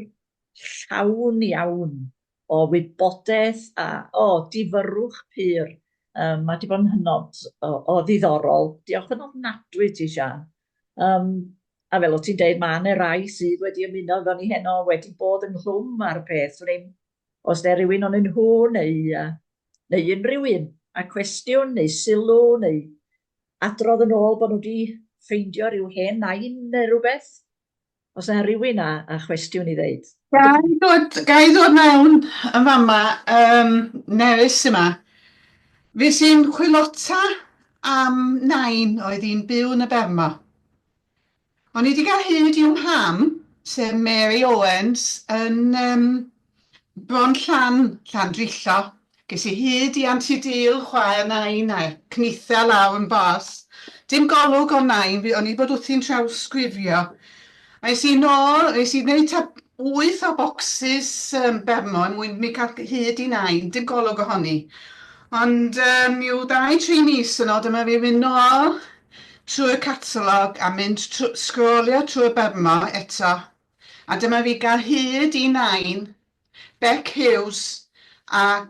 A: llawn iawn o wybodaeth a, o, difyrrwch pur. Mae 'di bod yn hynod o ddiddorol. Diolch yn ofnadwy i ti, Siân. A fel o't ti'n deud, mae 'na rai sydd wedi ymuno efo ni heno wedi bod ynghlwm â'r peth. Swn i'm, os 'na rywun onyn nhw neu, neu unrhyw un â cwestiwn neu sylw neu adrodd yn ôl bod nhw wedi ffeindio rhyw hen nain neu rywbeth. Os yna rywun â, â chwestiwn i ddeud.
C: Ga i ddod, ga i ddod mewn yn fama, Nerys yma. Fues i'n chwilota am nain oedd hi'n byw yn y Bermo. O'n i wedi cael hyd i'w mham. sef Mary Owens, yn um, Bron Llan, Llandrillo. Ges i hyd i Anti Dil, chwaer nain, a cnitha lawr yn bos. Dim golwg o nain, fi, o'n i bod wrthi'n trawsgrifio. A es i nôl, es i wneud ta wyth o bocsys um, Bermo er mwyn mi cael hyd i nain, dim golwg ohoni. Ond um, i'w ddau, tri mis yn ôl, dyma fi mynd nôl trwy'r catalog a mynd trw, sgrolio trwy'r Bermo eto. A dyma fi gael hyd i nain, Bec Hughes, ac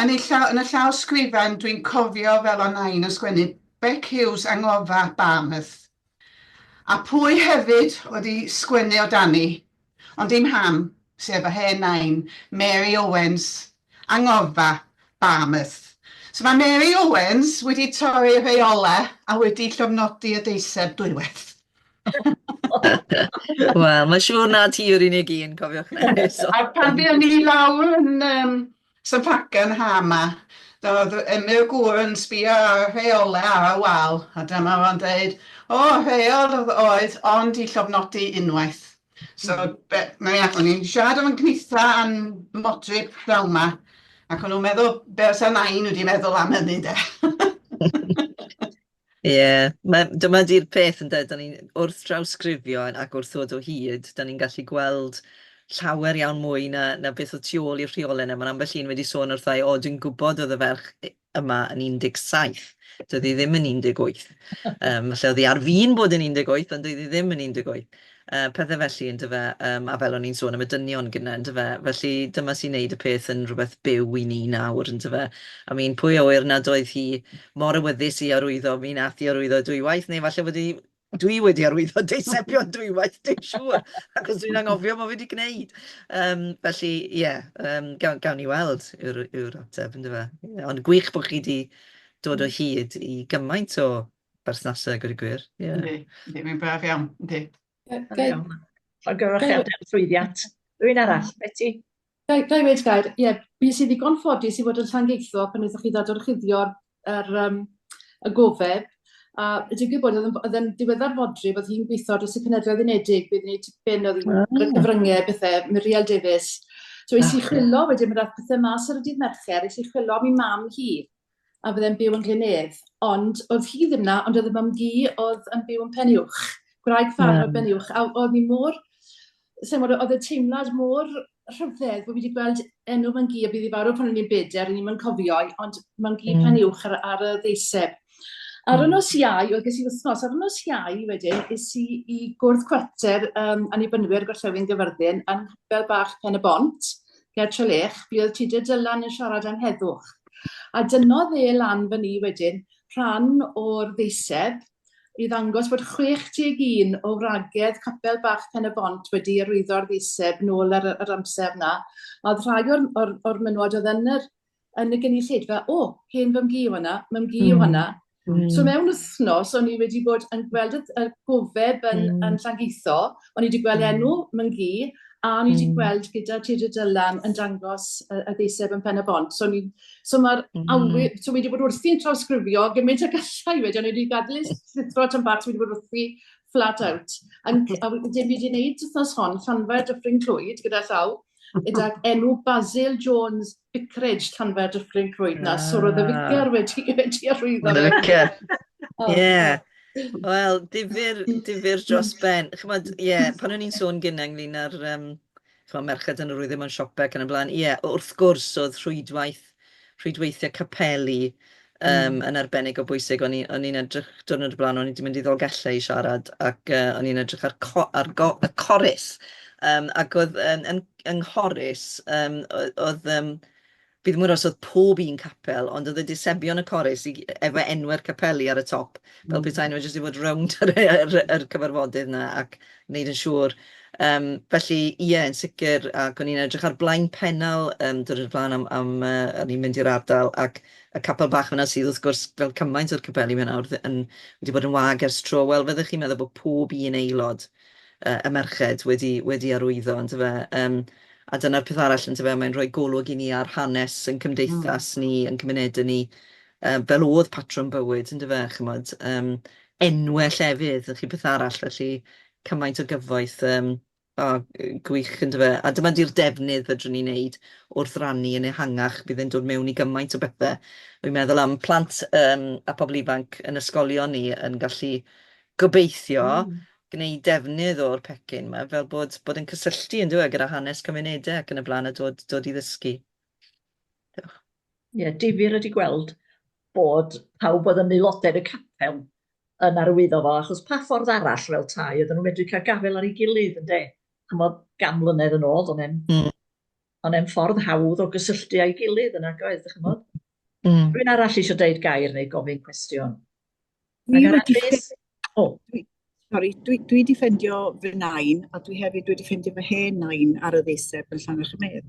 C: yn ei llaw, yn y llawsgrifen dwi'n cofio fel o nain yn sgwennu Bec Hughes Angorfa Barmouth. A pwy hefyd wedi sgwennu o dani, ond dim Ham, sef y hen nain, Mary Owens, Angorfa Barmouth. So mae Mary Owens wedi torri rheolau a wedi llofnodi y deiseb dwywaith.
B: Wel, mae'n siŵr nad hi yw'r unig un, cofiwch Nerys.
C: A pan fuon ni lawr yn um, St Ffagan ha 'ma, oedd Emyr Gŵr yn sbio ar y rheolau ar y wal, a dyma fo'n dweud, o, rheol oedd ond i llofnodi unwaith. So, be, na ia, o'n i'n siarad efo'n cnitha a'n modryb pnawn 'ma, ac o'n nhw'n meddwl, be fysa nain wedi meddwl am hynny, de?
B: Ie, ma' dyma 'di'r peth ynde, dan ni'n wrth drawsgrifio ac wrth ddod o hyd, dan ni'n gallu gweld llawer iawn mwy na na beth oedd tu ôl i'r rheolau 'na. Ma'r ambell un wedi sôn wrtha i, "O, dwi'n gwybod oedd y ferch yma yn 17, doedd hi ddim yn 18." Falle oedd hi ar fin bod yn 18, ond doedd hi ddim yn 18. Pethe felly yndyfe, a fel o'n i'n sôn am y dynion gynne yndyfe, felly dyma sy'n neud y peth yn rhywbeth byw i ni nawr yndyfe. I mean, pwy a ŵyr nad oedd hi mor awyddus i arwyddo, mi nath hi arwyddo dwywaith, neu falle bod hi, dwi wedi arwyddo deisebion dwywaith, dwi'n siŵr, achos dwi'n anghofio bod fi wedi gwneud. Felly, ie, yeah, gawn, gawn ni weld yw'r yw ateb, yndyfe. Yeah, ond gwych bod chi wedi dod o hyd i gymaint o berthnasau, gwir y gwir.
C: Ie. Yndi, yndi, mae'n braf iawn, yndi.
A: Llongyfarchiadau ar llwyddiant. Rwy'n arall, Beti?
D: Ga i weud gair? Ie, bues i ddigon ffodus i fod yn Llangeitho pan wnaethoch chi ddadorchuddio'r yr, um, y gofeb, a digwydd bod oedd yn, oedd yn diweddar fodryb, oedd hi'n gweithio dros y Cenhedloedd Unedig, bydd hi'n tipyn, oedd hi'n ar y cyfryngau, bethau, Muriel Davies. So es i chwilio wedyn, mi ddaeth pethau mas ar y dydd Mercher, es i chwilio am ei mam hi, a fydde'n byw yn Glyn-nedd. Ond oedd hi ddim 'na, ond oedd y mam-gu oedd yn byw yn Pen-uwch, gwraig ffarm o Pen-uwch, a oedd ni mor, sa i'n gwbod, oedd y teimlad mor rhyfedd bod fi wedi gweld enw mam-gu, a bydd hi farw pan o'n i'n bedair, o'n i'm yn cofio, ond mam-gu Pen-uwch ar, ar y ddeiseb. Ar y nos Iau, oedd ges i wythnos, ar y nos Iau wedyn, es i i gwrdd cwarter um, Annibynwyr Gorllewin Gyfyrddin yn Nghapel Bach Pen y Bont, ger Trelech, buodd Tudur Dylan yn siarad am heddwch. A dynnodd e lan fyny wedyn rhan o'r ddeiseb i ddangos bod 61 o wragedd Capel Bach Pen y Bont wedi arwyddo'r ddeiseb nôl ar yr amser 'na. A oedd rhai o'r, or, or menywod oedd yn yr yn y gynulleidfa, o, hen fam-gu yw hwnna, mam-gu yw hwnna. So mewn wythnos, o'n i wedi bod yn gweld y, y gofeb yn, yn Llangeitho, o'n i wedi gweld enw mam-gu, a o'n i wedi gweld gyda Tudur Dylan yn dangos y, y ddeiseb yn Pen y Bont. So, ni, so mae'r awyr, so wedi bod wrthi'n trawsgrifio gymaint o gallai wedi, o'n i wedi gadael i llithro tam bach, so wedi bod wrthi flat out. A, a dim wedi gwneud wythnos hon, Llanfair Dyffryn Clwyd gyda llaw, gydag enw Basil Jones Vicarage Llanfair Dyffryn Clwyd 'na, so roedd y ficer wedi, wedi arwyddo.
B: Y ficer, ie. Wel, difyr, difyr dros ben. Ch'mod, ie, pan o'n i'n sôn gynne ynglyn â'r um, ch'mod, merched yn arwyddo mewn siopau ac yn y blaen, ie, wrth gwrs oedd rhwydwaith, rhwydweithiau capeli yn arbennig o bwysig. O'n i'n edrych diwrnod o blaen, o'n i 'di mynd i Ddolgellau i siarad ac o'n i'n edrych ar co ar go y Corris, ac oedd yn yn yng Nghorris oedd fi ddim yn gwybod os oedd pob un capel, ond oedd y disebion y Corris i efo enwau'r capeli ar y top, fel petai nhw jyst i fod rownd yr yr yr cyfarfodydd 'na ac wneud yn siŵr. Felly ie, yn sicr, ac o'n i'n edrych ar Blaenpennal diwrnod o'r blaen am am o'n i'n mynd i'r ardal ac y capel bach fan'na sydd wrth gwrs, fel cymaint o'r capeli 'ma nawr, yn wedi bod yn wag ers tro. Wel, fyddech chi'n meddwl bod pob un aelod y merched wedi wedi arwyddo, yndyfe? A dyna'r peth arall, yndyfe, mae'n rhoi golwg i ni ar hanes ein cymdeithas ni, ein cymunedau ni, fel oedd patrwm bywyd, yndyfe, chimod, enwau llefydd, chi peth arall, felly cymaint o gyfoeth. O, gwych yndyfe. A dyma di'r defnydd fedrwn ni wneud wrth rannu yn ehangach, bydd e'n dod mewn i gymaint o bethe. Wi'n meddwl am plant yym a pobl ifanc yn ysgolion ni yn gallu gobeithio gwneud defnydd o'r pecyn 'ma fel bod bod yn cysylltu yndyw e gyda hanes cymunedau ac yn y blaen a dod dod i ddysgu. Diolch.
A: Ie, difyr ydy gweld bod pawb oedd yn aelodau yn y capel yn arwyddo fo, achos pa ffordd arall fel tai oedden nhw'n medru cael gafael ar ei gilydd, ynde? Chimod, gan mlynedd yn ôl, do'n e'n mm. O'n e'n ffordd hawdd o gysylltu â'i gilydd yn agoedd, dych chimod? Rwy'n arall eisiau deud gair neu gofyn cwestiwn?
E: Dwi wedi... O. Sori, dwi, dwi wedi ffendio fy nain, a dwi hefyd wedi ffendio fy hen nain ar y ddeiseb yn Llannerch-y-medd.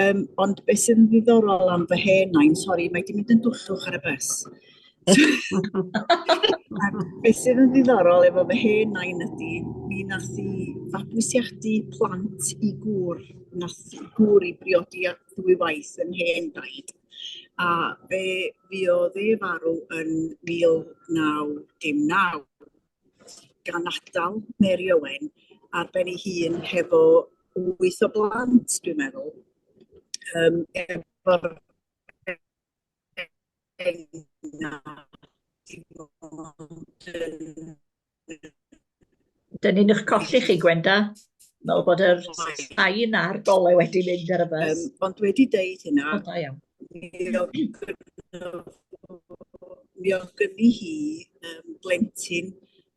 E: Um, ond beth sydd yn ddiddorol am fy hen nain, sori, mae wedi mynd yn dwllwch ar y bus. beth sydd yn ddiddorol efo fy hen nain ydy, mi nath i fabwysiadu plant i gŵr, nath gŵr i briodi ddwy waith yn hen daid. A fe fuodd e farw yn 1919, gan adael Mary Owen ar ben ei hun hefo wyth o blant, dwi'n meddwl, um, efo'r dim ond yn
A: Dyn ni'n eich colli chi, Gwenda. Meddwl bod yr sain a'r golau wedi mynd ar y bus.
E: Um, ond wedi deud hynna,
A: o, da iawn.
E: Mi oedd gynni hi um, blentyn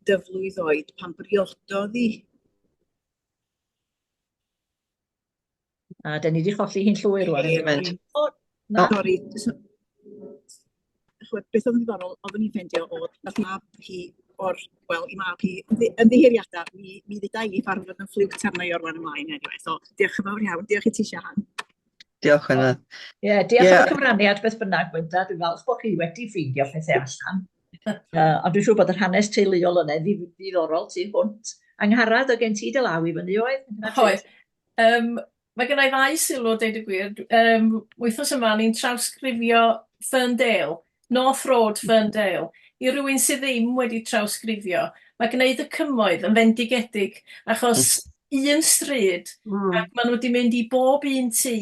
E: dyflwydd oed pan briododd hi.
A: A dyn ni wedi cholli hi'n llwyr rwan.
B: Yn mynd.
A: O, na.
E: Sori. So, chwed, beth oedd yn ddiddorol, oeddwn i'n ffeindio oedd, nath mab hi o'r, wel, i mab hi, ymddiheuriadau, mi, mi ddeuda i ffarfod yn ffliwt arna i o'r wan ymlaen anyway. So, diolch yn fawr iawn. Diolch i ti, Sian.
B: Diolch, Gwenda.
A: Ie, yeah, diolch
B: yeah.
A: am y cyfraniad beth bynnag, Gwenda. Dwi'n falch bod chi wedi ffeindio pethau allan. Uh, ond dwi'n siŵr bod yr hanes teuluol yna ddiddorol tu hwnt. Angharad, o gen ti dy law i fyny oedd?
F: Oedd. Yym, mae gen i ddau sylw, deud y gwir. Yym, wythnos yma, ni'n trawsgrifio Ferndale, North Road Ferndale, i rywun sydd ddim wedi trawsgrifio. Mae gwneud y cymoedd yn fendigedig, achos un stryd, ac maen nhw wedi mynd i bob un tŷ.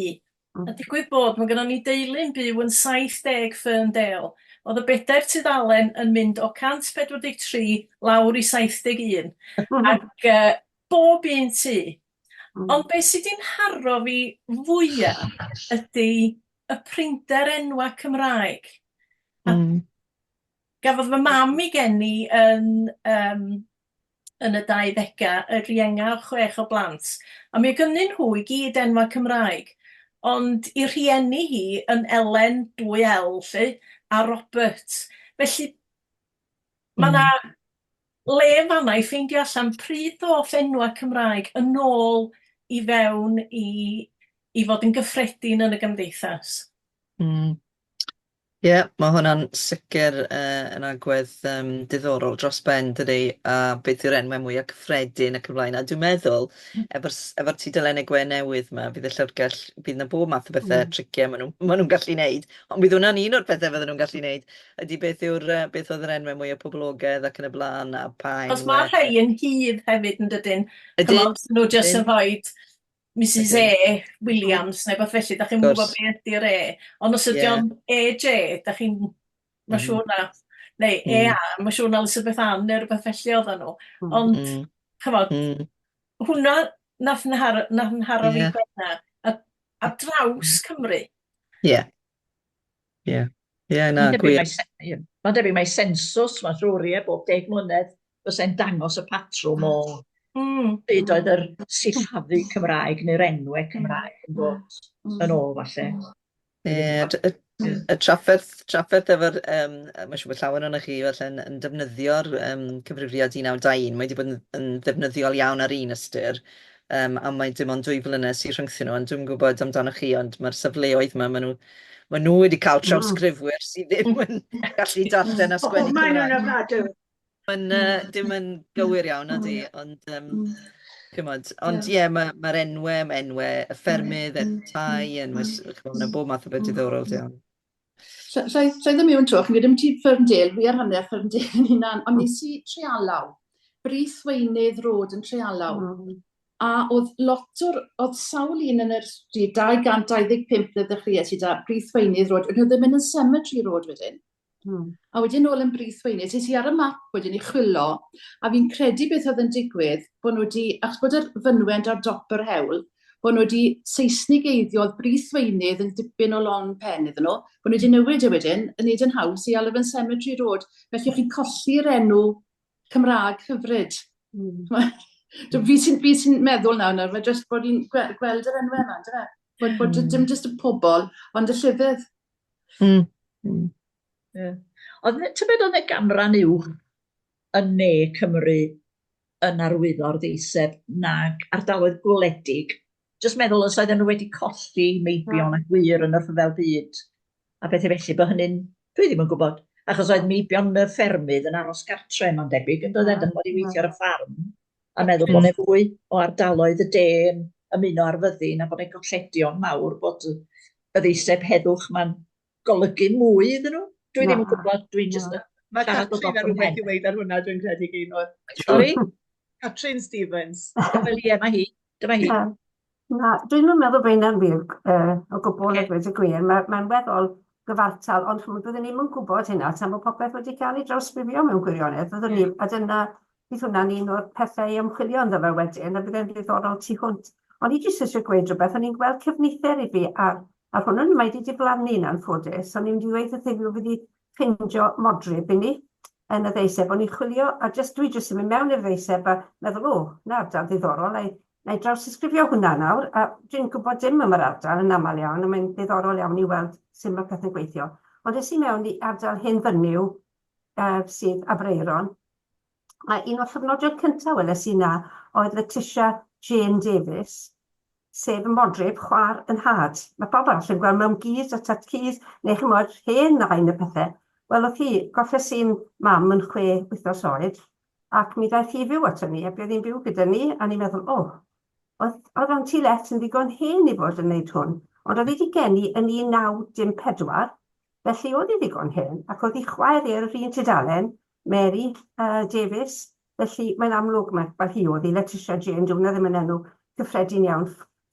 F: A digwydd bod, mae gynnon ni deulu'n byw yn 70 Ferndale. Oedd y bedair tudalen yn mynd o 143 lawr i 71, ac yy bob un tŷ. Ond be sy 'di nharo fi fwya ydy y prinder enwa Cymraeg. A gafodd fy mam ei geni yn yym yn y dauddegau, yr ienga o chwech o blant, a mi oedd gynnyn nhw i gyd enwa Cymraeg, ond i rhieni hi yn Elen, dwy L 'lly, a Robert. Felly ma' 'na le yn fan'na i ffeindio allan pryd ddoth enwa Cymraeg yn ôl i fewn i i fod yn gyffredin yn y gymdeithas.
B: Mm. Ie, mae hwnna'n sicr uh, yn agwedd um, diddorol dros ben, dydy, a beth yw'r enwau mwyaf cyffredin ac yn blaen. A dwi'n meddwl, efo'r efo tudalennau gwe newydd yma, bydd y llyfrgell, bydd yna bob math o bethau mm. triciau maen nhw'n ma nhw gallu neud, ond bydd hwnna'n un o'r pethau fydden nhw'n gallu neud, ydy beth yw'r yy beth oedd yr enwau mwyaf poblogaidd ac yn y blaen a pa
F: enwau. Achos mae rhai yn hud hefyd yn dydyn?
B: Ydyn.
F: Ch'mod, nhw jyst yn
B: Ydyn.
F: rhoid Mrs
B: Ydyn.
F: E Williams neu beth felly, dach chi'm yn gwybod
B: Gwrs.
F: be ydy'r E. Ond os ydy
B: Ie.
F: o'n AJ, dach chi'n, mae'n siŵr na, neu EA, mae'n siŵr na Elizabeth Ann neu rhywbeth felly oedden nhw. Ond, ch'mod, hwnna nath nharo, nath nharo fi benna, a ar draws Cymru.
B: Ie. Ie. Ie, na, gwir.
A: Mae'n debyg mai sensws, mae'n siŵr, ie, bob deg mlynedd fysa'n dangos y patrwm o pryd oedd yr sillafu Cymraeg neu'r enwau Cymraeg yn dod yn ôl, falle.
B: Ie, y trafferth, trafferth efo'r, um, mae'n siŵr bod llawer ohonoch chi falle yn, yn defnyddio'r um, cyfrifiad 1921, mae wedi bod yn, yn ddefnyddiol iawn ar un ystyr, um, a mae dim ond dwy flynedd sy'n rhyngthyn nhw, ond dwi'm yn gwybod amdanoch chi, ond mae'r safleoedd yma, maen nhw, maen nhw wedi cael trawsgrifwyr sydd ddim yn gallu darllen a sgwennu
G: Maen nhw'n
B: Cymraeg.
G: ofnadw.
B: Mae'n uh, dim yn gywir iawn, nadi, ond um, chimod, ond ie, yeah, mae'r ma enwau, mae enwau y ffermydd, enwau tai, enwau, chimod, mae 'na bob math o beth diddorol iawn.
D: Sa i ddim mewn to, chi'n gwybod am ti Ferndale, fi ar hanner Ferndale yn hunan, ond nes i Trealaw, Brith Weinydd Road yn Trealaw. A oedd lot o'r, oedd sawl un yn yr stryd, 225 na ddechreuais i da, Brith Weunydd Road, ond oedd yn mynd yn Cemetery Road wedyn. A wedyn nôl yn Brith Weunydd, es i ar y map wedyn i chwilo, a fi'n credu beth oedd yn digwydd, bod nhw wedi, achos bod yr fynwent ar dop yr hewl, bod nhw wedi Seisnigeiddio, oedd Brith Weunydd yn dipyn o lon pen iddyn nhw, bod nhw wedi newid e wedyn, yn neud yn haws i alw fe'n Cemetery Road. Felly chi'n colli'r enw Cymraeg hyfryd. Fi sy'n fi sy meddwl nawr, nawr, mae jyst bod i'n gweld yr enwau yma, yndyfe? Bod, bod dim jyst y pobl, ond y llefydd.
A: Yeah. Oedd, tybed oedd 'na ganran uwch yn ne Cymru yn arwyddo'r ddeiseb nag ardaloedd gwledig? Jyst meddwl os oedden nhw wedi colli meibion a gwŷr yn y rhyfel byd a pethau felly, bod hynny'n... Dwi ddim yn gwybod. Achos oedd meibion y ffermydd yn aros gartre, mae'n debyg, yn doedden, dych ch'mod, i weithio ar y ffarm, a meddwl bod 'na fwy o ardaloedd y de yn ymuno â'r fyddin a bod 'na golledion mawr, bod y ddeiseb heddwch 'ma'n golygu mwy iddyn nhw. Dwi ddim yn gwybod, dwi'n jyst yn
C: Mae
A: siarad o
C: Catrin
A: dop
C: â
A: fy
C: rhywbeth
A: mhen.
C: i weud ar hwnna, dwi'n credu, Gaynor.
A: Sori?
C: Catrin Stevens.
A: Wel ie, mae hi. Dyma hi.
G: Na, na, dwi ddim yn meddwl bod hynna'n wir o gwbl a dweud y gwir. Mae, mae'n weddol gyfartal, ond chimod, byddwn ni'm yn gwybod hynna tan bod popeth wedi cael ei drawsgrifio mewn gwirionedd. Fyddwn ni, a dyna, bydd hwnna'n un o'r pethau i ymchwilio ynddo fe wedyn, a bydd e'n ddiddorol tu hwnt. O'n i jyst eisiau gweud rhywbeth, o'n i'n gweld cyfnither i fi ar, ar hwn, ond mae wedi diflannu'n anffodus. O'n i'n mynd i ddweud wrth Huw fydd i ffeindio modryb i ni yn y ddeiseb. O'n i'n chwilio, a jyst, dwi jyst yn mynd mewn i'r ddeiseb a meddwl, o, 'na ardal ddiddorol, na i, na i drawsysgrifio hwnna nawr. A dwi'n gwybod dim am yr ardal yn aml iawn, a mae'n ddiddorol iawn i weld sut mae pethau'n gweithio. Ond es i mewn i ardal Hen Fynyw, sydd Aberaeron, a un o'r llofnodion cyntaf weles i 'na oedd Letitia Jane Davies, sef y modryb chwaer 'y nhad. Mae pawb arall yn gweld mewn gyd a tad-cud neu chimod hen nain a pethe. Wel oedd hi, golles i'n mam yn chwe wythnos oed ac mi ddaeth hi i fyw ato ni a buodd hi'n byw gyda ni a ni'n meddwl o, oedd, oedd Auntie Let yn ddigon hen i fod yn neud hwn. Ond oedd hi wedi geni yn 1914, felly oedd hi ddigon hen ac oedd hi chwaer hi ar yr un tudalen, Mary Davies, felly mae'n amlwg mai wel hi oedd hi, Letitia Jane, dyw hwnna ddim yn enw cyffredin iawn,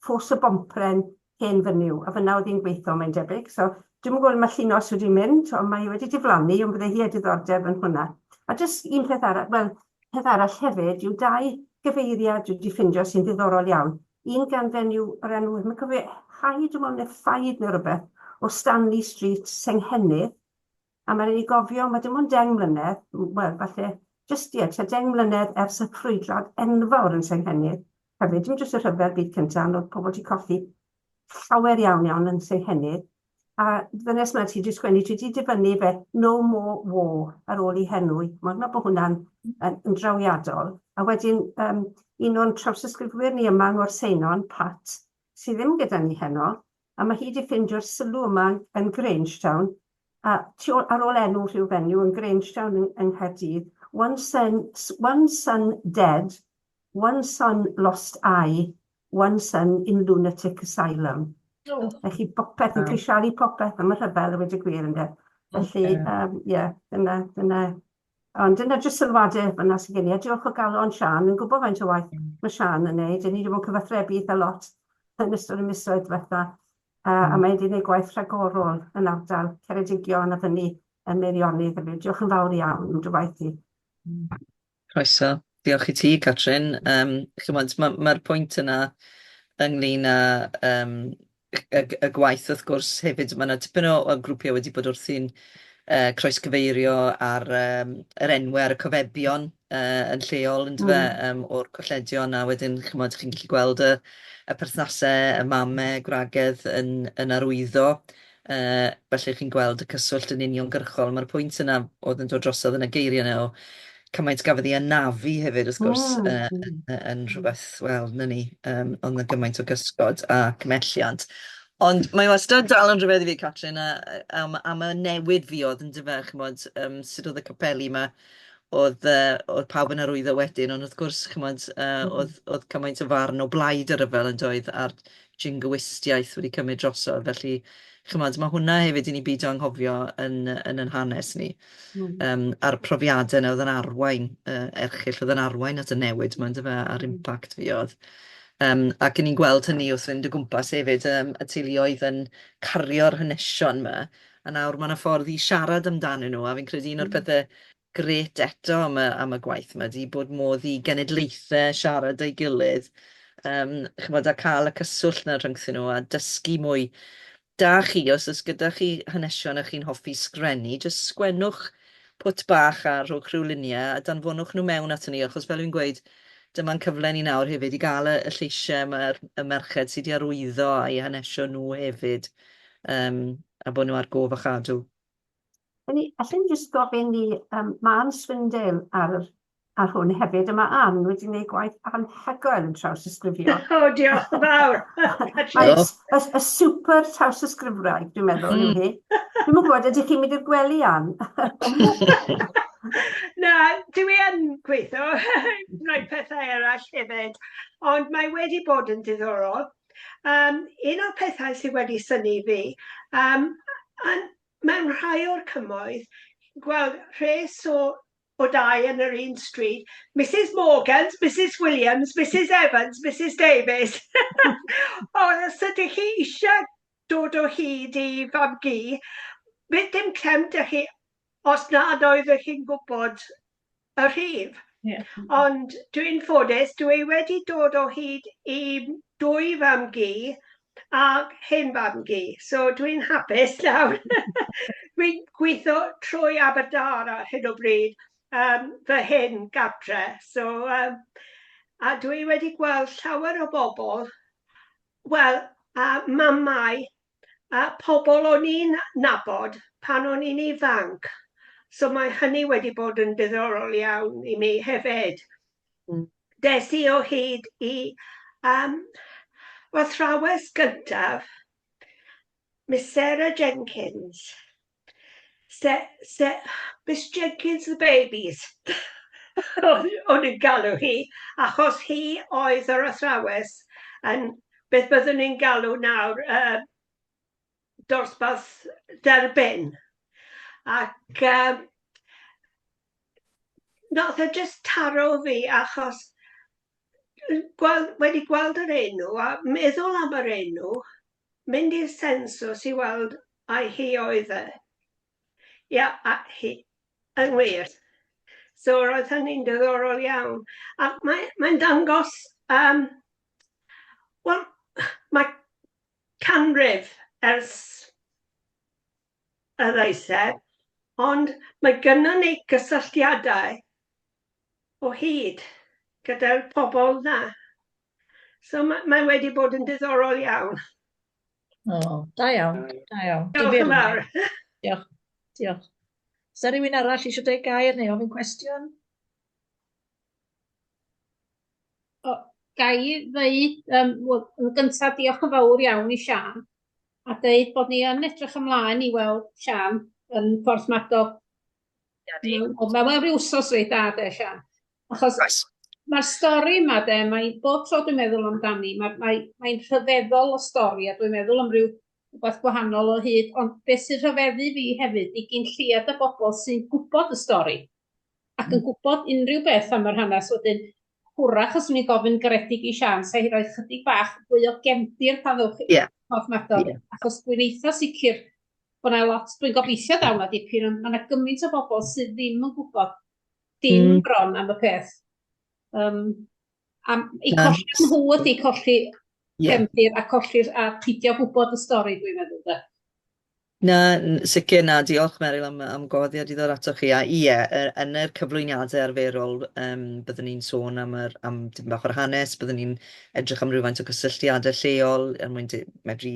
G: Ffos y Bompren, hen fynyw, a fan'na oedd hi'n gweithio mae'n debyg, so dwi'm yn gwybod mae Llinos wedi mynd, ond mae hi wedi diflannu, ond bydde hi â diddordeb yn hwnna. A jyst un peth arall, wel, peth arall hefyd yw dau gyfeiriad dwi wedi ffindio sy'n ddiddorol iawn. Un gan fenyw o'r enw, dwi'm yn cofio, Hyde dwi'n meddwl, neu Ffaid neu rywbeth, o Stanley Street, Senghennydd, A mae'n rhaid ni gofio, mae dim ond 10 mlynedd, wel, falle jyst, ie, tua 10 mlynedd ers y ffrwydrad enfawr yn Senghennydd hefyd. Dim jyst y Rhyfel Byd Cyntaf, ond oedd pobl wedi colli llawer iawn iawn yn Senghennydd. A ddynes 'ma sy 'di sgwennu, dwi 'di dyfynnu fe, 'No more war', ar ôl ei henw hi. Mae'n meddwl bod hwnna'n yn, yn drawiadol. A wedyn, um, un o'n trawsysgrifwyr ni yma yng Ngorseinon, Pat, sydd ddim gyda ni heno, a mae hi 'di ffeindio'r sylw yma yn Grangetown, a tu ôl, ar ôl enw rhyw fenyw yn Grangetown yng, yng Nghaerdydd, one son, one son dead, one son lost eye, one son in lunatic asylum. Oh. Felly bopeth yn crisialu popeth am y rhyfel a weud y gwir ynde. Felly, ie, um, yeah, dyna, dyna Ond dyna jyst sylwadau fan'na sy gen i. A diolch o galon Siân, wi'n gwybod faint o waith mae Siân yn wneud. 'Dyn ni 'di bod yn cyfathrebu eitha lot yn ystod y misoedd diwetha, a mae hi 'di wneud gwaith rhagorol yn ardal Ceredigion a fyny yn Meirionnydd hefyd. Diolch yn fawr iawn am dy waith di.
B: Croeso. Diolch i ti, Catrin. Um, chymod, mae'r ma, ma pwynt yna ynglyn â um, y, y gwaith wrth gwrs hefyd, mae yna tipyn o, o grwpiau wedi bod wrthi'n croesgyfeirio ar um, yr enwau ar y cofebion yn lleol yn dyfe, o'r colledion, a wedyn chimod chi'n gallu gweld y, y perthnasau, y mamau, gwragedd yn, yn arwyddo, felly chi'n gweld y cyswllt yn uniongyrchol. Mae'r pwynt yna oedd yn dod drosodd yn y geiriau yna o cymaint gafodd ei anafu hefyd wrth gwrs yn, yn rhywbeth, wel, 'na ni, oedd 'na gymaint o gysgod a cymhelliant. Ond mae wastad dal yn rhyfedd i fi, Catrin, a, am, am y newid fuodd yn dyfe, chimod, sut oedd y capeli 'ma, oedd, oedd pawb yn arwyddo wedyn, ond wrth gwrs, chimod, oedd, oedd cymaint o farn o blaid y rhyfel yn doedd, a'r jingoistiaeth wedi cymryd drosodd, felly, chimod, mae hwnna hefyd i ni beidio anghofio yn, yn ein hanes ni. A'r profiadau yna oedd yn arwain, erchyll, oedd yn arwain at y newid 'ma yndyfe, a'r impact fuodd. Yym ac 'y ni'n gweld hynny wrth fynd o gwmpas hefyd, yym y teuluoedd yn cario'r hanesion 'ma, a nawr ma' 'na ffordd i siarad amdanyn nhw, a fi'n credu un o'r pethe grêt eto am y am y gwaith 'ma 'di bod modd i genedlaethau siarad â'i gilydd, yym chimod, a cael y cyswllt 'na rhyngthyn nhw a dysgu mwy. Da chi, os oes gyda chi hanesion a chi'n hoffi sgrennu, jyst sgwennwch pwt bach a rhowch rhyw luniau a danfonwch nhw mewn aton ni, achos fel fi'n gweud, dyma'n cyfle ni nawr hefyd i gael y y lleisiau mae'r y merched sy 'di arwyddo a'u hanesion nhw hefyd, yym a bod nhw ar gof a chadw.
G: Ni, allwn ni jyst gofyn i um, mae Ann Swindale ar, yr, ar hwn hefyd, a mae Ann wedi gwneud gwaith anhygoel yn trawsysgrifio.
H: O, diolch yn fawr.
G: Mae y, y, y super trawsysgrifwraig, dwi'n meddwl, yw hi. Dwi'm yn gwybod, ydych chi'n mynd i'r gwely, Ann?
H: Na, dwi yn gweithio, rhai pethau eraill hefyd, ond mae wedi bod yn diddorol. Um, un o'r pethau sydd wedi synnu fi, um, yn, mewn rhai o'r cymoedd, gweld rhes o, o dai yn yr un stryd, Mrs Morgans, Mrs Williams, Mrs Evans, Mrs Davies. Ond os ydych chi eisiau dod o hyd i fam-gu, bydd dim clem 'da chi os nad oeddech chi'n gwybod y rhif. Yeah. Ond dwi'n ffodus, dwi wedi dod o hyd i dwy fam-gu a hen fam-gu, so dwi'n hapus nawr. Dwi'n gweithio trwy Aberdâr ar hyn o bryd, um, fy hen gartre, so, um, a dwi wedi gweld llawer o bobl, wel, a mamau a pobl o'n i'n nabod pan o'n i'n ifanc. So mae hynny wedi bod yn diddorol iawn i mi hefyd. Des i o hyd i um, fy athrawes gyntaf, Miss Sarah Jenkins. Se, se, Miss Jenkins the Babies, o'n i'n galw hi, achos hi oedd yr athrawes yn beth byddwn ni'n galw nawr uh, dosbarth derbyn. Ac um, nath e just taro fi achos gweld, wedi gweld yr enw a meddwl am yr enw, mynd i'r sensws i weld ai hi oedd e. Ia, a hi, yn wir. So roedd hynny'n diddorol iawn. Ac mae'n mae dangos, um, wel, mae canrif ers y ddeiseb, ond mae gynnon ni gysylltiadau o hyd gyda'r pobl 'na. So mae, mae wedi bod yn diddorol iawn.
A: O, da iawn, da iawn.
H: Diolch yn fawr.
A: Diolch, diolch. Os yna rhywun arall eisiau dweud gair neu ofyn cwestiwn?
I: O, ga i ddeud, um, wel, yn gyntaf, diolch yn fawr iawn i Siân, a deud bod ni yn edrych ymlaen i weld Siân yn Porthmadog. Ond mae mewn rhyw wsos reit da de, Siân. Achos
B: Oes.
I: mae'r stori yma de, mae bob tro dwi'n meddwl amdani, mae, mae, mae'n rhyfeddol o stori a dwi'n meddwl am ryw rhywbeth gwahanol o hyd, ond beth sy'n rhyfeddu fi hefyd i gyn lleied y bobl sy'n gwybod y stori ac yn gwybod unrhyw beth am yr hanes wedyn hwrach os o'n i'n gofyn garedig i Siân, sa hi roi chydig bach fwy o gefndir pan ddewch chi
B: Ie.
I: Porthmadog,
B: Ie.
I: achos dwi'n eitha sicr bod 'na lot, dwi'n gobeithio daw 'na dipyn, ond ma' 'na gymaint o bobl sydd ddim yn gwybod dim bron am y peth. Um, am eu colli nhw ydy colli cefndir a colli'r a peidio gwybod y stori, dwi'n meddwl de.
B: Na, sicr na, diolch Meryl am, am gwahoddiad i ddod atoch chi. A ie, yn yr cyflwyniadau arferol, um, byddwn ni'n sôn am, yr, am dipyn bach o'r hanes, byddwn ni'n edrych am rhywfaint o gysylltiadau lleol er mwyn medru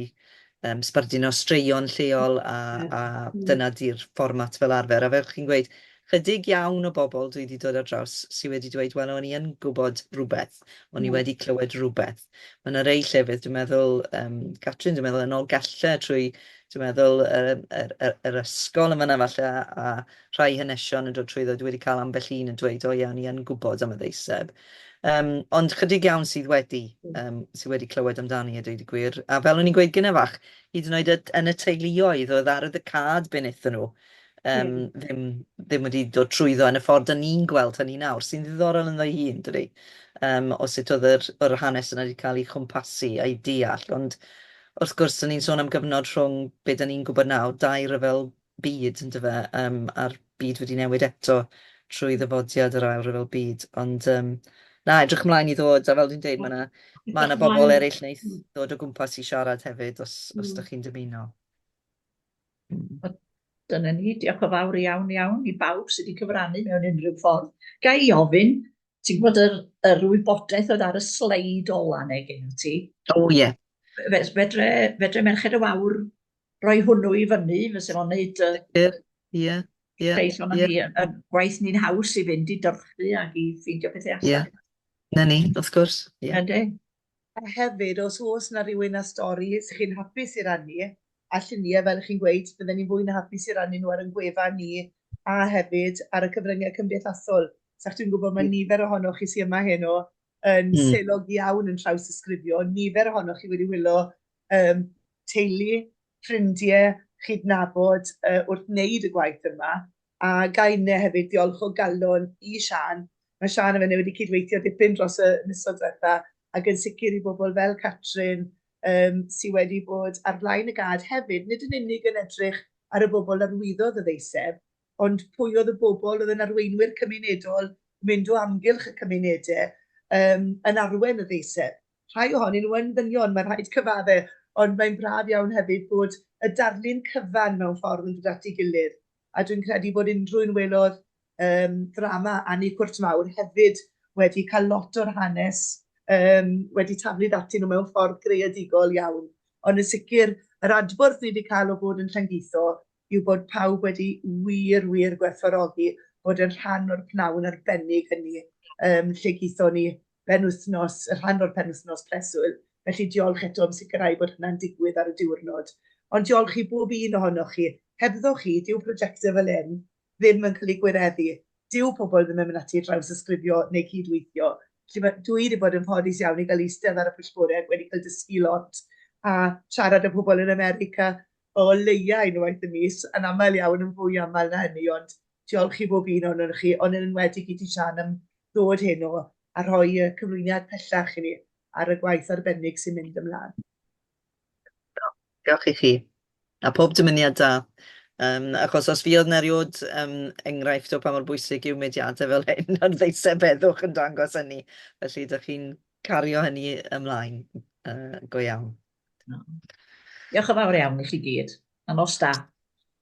B: um, sbarduno straeon lleol a, a dyna di'r fformat fel arfer. A fel chi'n gweud, chydig iawn o bobl dwi wedi dod ar draws sydd wedi dweud, wel, o'n i yn gwybod rhywbeth, o'n i wedi clywed rhywbeth. Mae yna rei llefydd, dwi'n meddwl, um, Catrin, dwi'n meddwl yn Nolgellau trwy, dwi'n meddwl, yr, yr, yr, yr ysgol yn fan'na falle, a, a rhai hanesion yn dod trwyddo, dwi wedi cael ambell un yn dweud, o ie, o'n i yn gwybod am y ddeiseb. Yym, ond chydig iawn sydd wedi, yym, sydd wedi clywed amdani a dweud y gwir. A fel o'n i'n gweud gynne fach, hyd yn oed y- yn y teuluoedd, oedd ar y cad be wnaethon nhw. um, ddim, ddim wedi dod trwyddo yn y ffordd da ni'n gweld hynny nawr, sy'n ddiddorol ynddo ei hun, dydy? Um, o sut oedd yr, yr hanes yna wedi cael ei chwmpasu a'i deall, ond wrth gwrs, da ni'n sôn am gyfnod rhwng be da ni'n gwybod nawr, dau ryfel byd, yndyfe, um, a'r byd wedi newid eto trwy ddyfodiad yr Ail Ryfel Byd. Ond um, na, edrych ymlaen i ddod, a fel dwi'n dweud, mae yna ma na bobl eraill wneith ddod o gwmpas i siarad hefyd, os, os da chi'n dymuno.
A: Dyna ni, diolch yn fawr iawn iawn i bawb sydd wedi cyfrannu mewn unrhyw ffordd. Ga i ofyn, ti'n gwybod yr, yr wybodaeth oedd ar y sleid ola neu gen ti?
B: O oh, ie. Yeah.
A: Fedre, fedre Merched y Wawr roi hwnnw i fyny, fysa fo'n neud...
B: Ie, ie, ie.
A: Lleill o'n ni, y gwaith ni'n haws i fynd i dyrchu ac i ffeindio pethau allan.
B: Ie, na ni, wrth gwrs. Ie.
A: Yndi.
J: A hefyd, os oes 'na rywun â stori sy chi'n hapus i rannu, a lluniau fel 'y chi'n gweud, bydden ni'n fwy na hapus i rannu nhw ar ein gwefan ni a hefyd ar y cyfryngau cymdeithasol. Sach dwi'n gwybod mae nifer ohonoch chi sy yma heno yn selog iawn yn trawsysgrifio, nifer ohonoch chi wedi wylo um, teulu, ffrindiau, chydnabod uh, wrth wneud y gwaith yma. A ga inne hefyd diolch o galon i Siân. Mae Siân a finne wedi cydweithio dipyn dros y misoedd diwetha, ac yn sicr i bobl fel Catrin um, sydd wedi bod ar flaen y gad hefyd, nid yn unig yn edrych ar y bobl arwyddodd y ddeiseb, ond pwy oedd y bobl oedd yn arweinwyr cymunedol, mynd o amgylch y cymunedau, um, yn arwen y ddeiseb. Rhai ohonyn nhw yn ddynion, mae'n rhaid cyfadde, ond mae'n braf iawn hefyd bod y darlun cyfan mewn ffordd yn dod at ei gilydd. A dwi'n credu bod unrhyw un welodd um, ddrama Annie Cwrt Mawr hefyd wedi cael lot o'r hanes um, wedi taflu ati nhw mewn ffordd greadigol iawn. Ond yn sicr, yr adborth ni wedi cael o fod yn Llangeitho yw bod pawb wedi wir, wir gwerthfawrogi bod yn rhan o'r pnawn arbennig hynny um, lle geithon ni benwythnos, y rhan o'r penwythnos preswyl. Felly diolch eto am sicrhau bod hynna'n digwydd ar y diwrnod. Ond diolch i bob un ohonoch chi. Hebddo chi, dyw prosiectau fel hyn ddim yn cael eu gwireddu. Dyw pobl ddim yn mynd ati i drawsysgrifio neu cydweithio. Felly mae, dwi wedi bod yn ffodus iawn i gael eistedd ar y pwyllgorau ac wedi cael dysgu lot a siarad â pobl yn America o leia unwaith y mis, yn aml iawn yn fwy aml na hynny, ond diolch i bob un ohonoch chi, ond yn enwedig i ti Siân am ddod heno a rhoi y cyflwyniad pellach i ni ar y gwaith arbennig sy'n mynd ymlaen.
B: Diolch i chi. A pob dymuniad da. Um, achos os fuodd 'na erioed um, enghraifft o pa mor bwysig yw mudiadau fel hyn, a'r ddeiseb heddwch yn dangos hynny. Felly, ydych chi'n cario hynny ymlaen uh, go iawn.
A: Diolch yn fawr iawn i chi gyd. A nos da.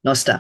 B: Nos da.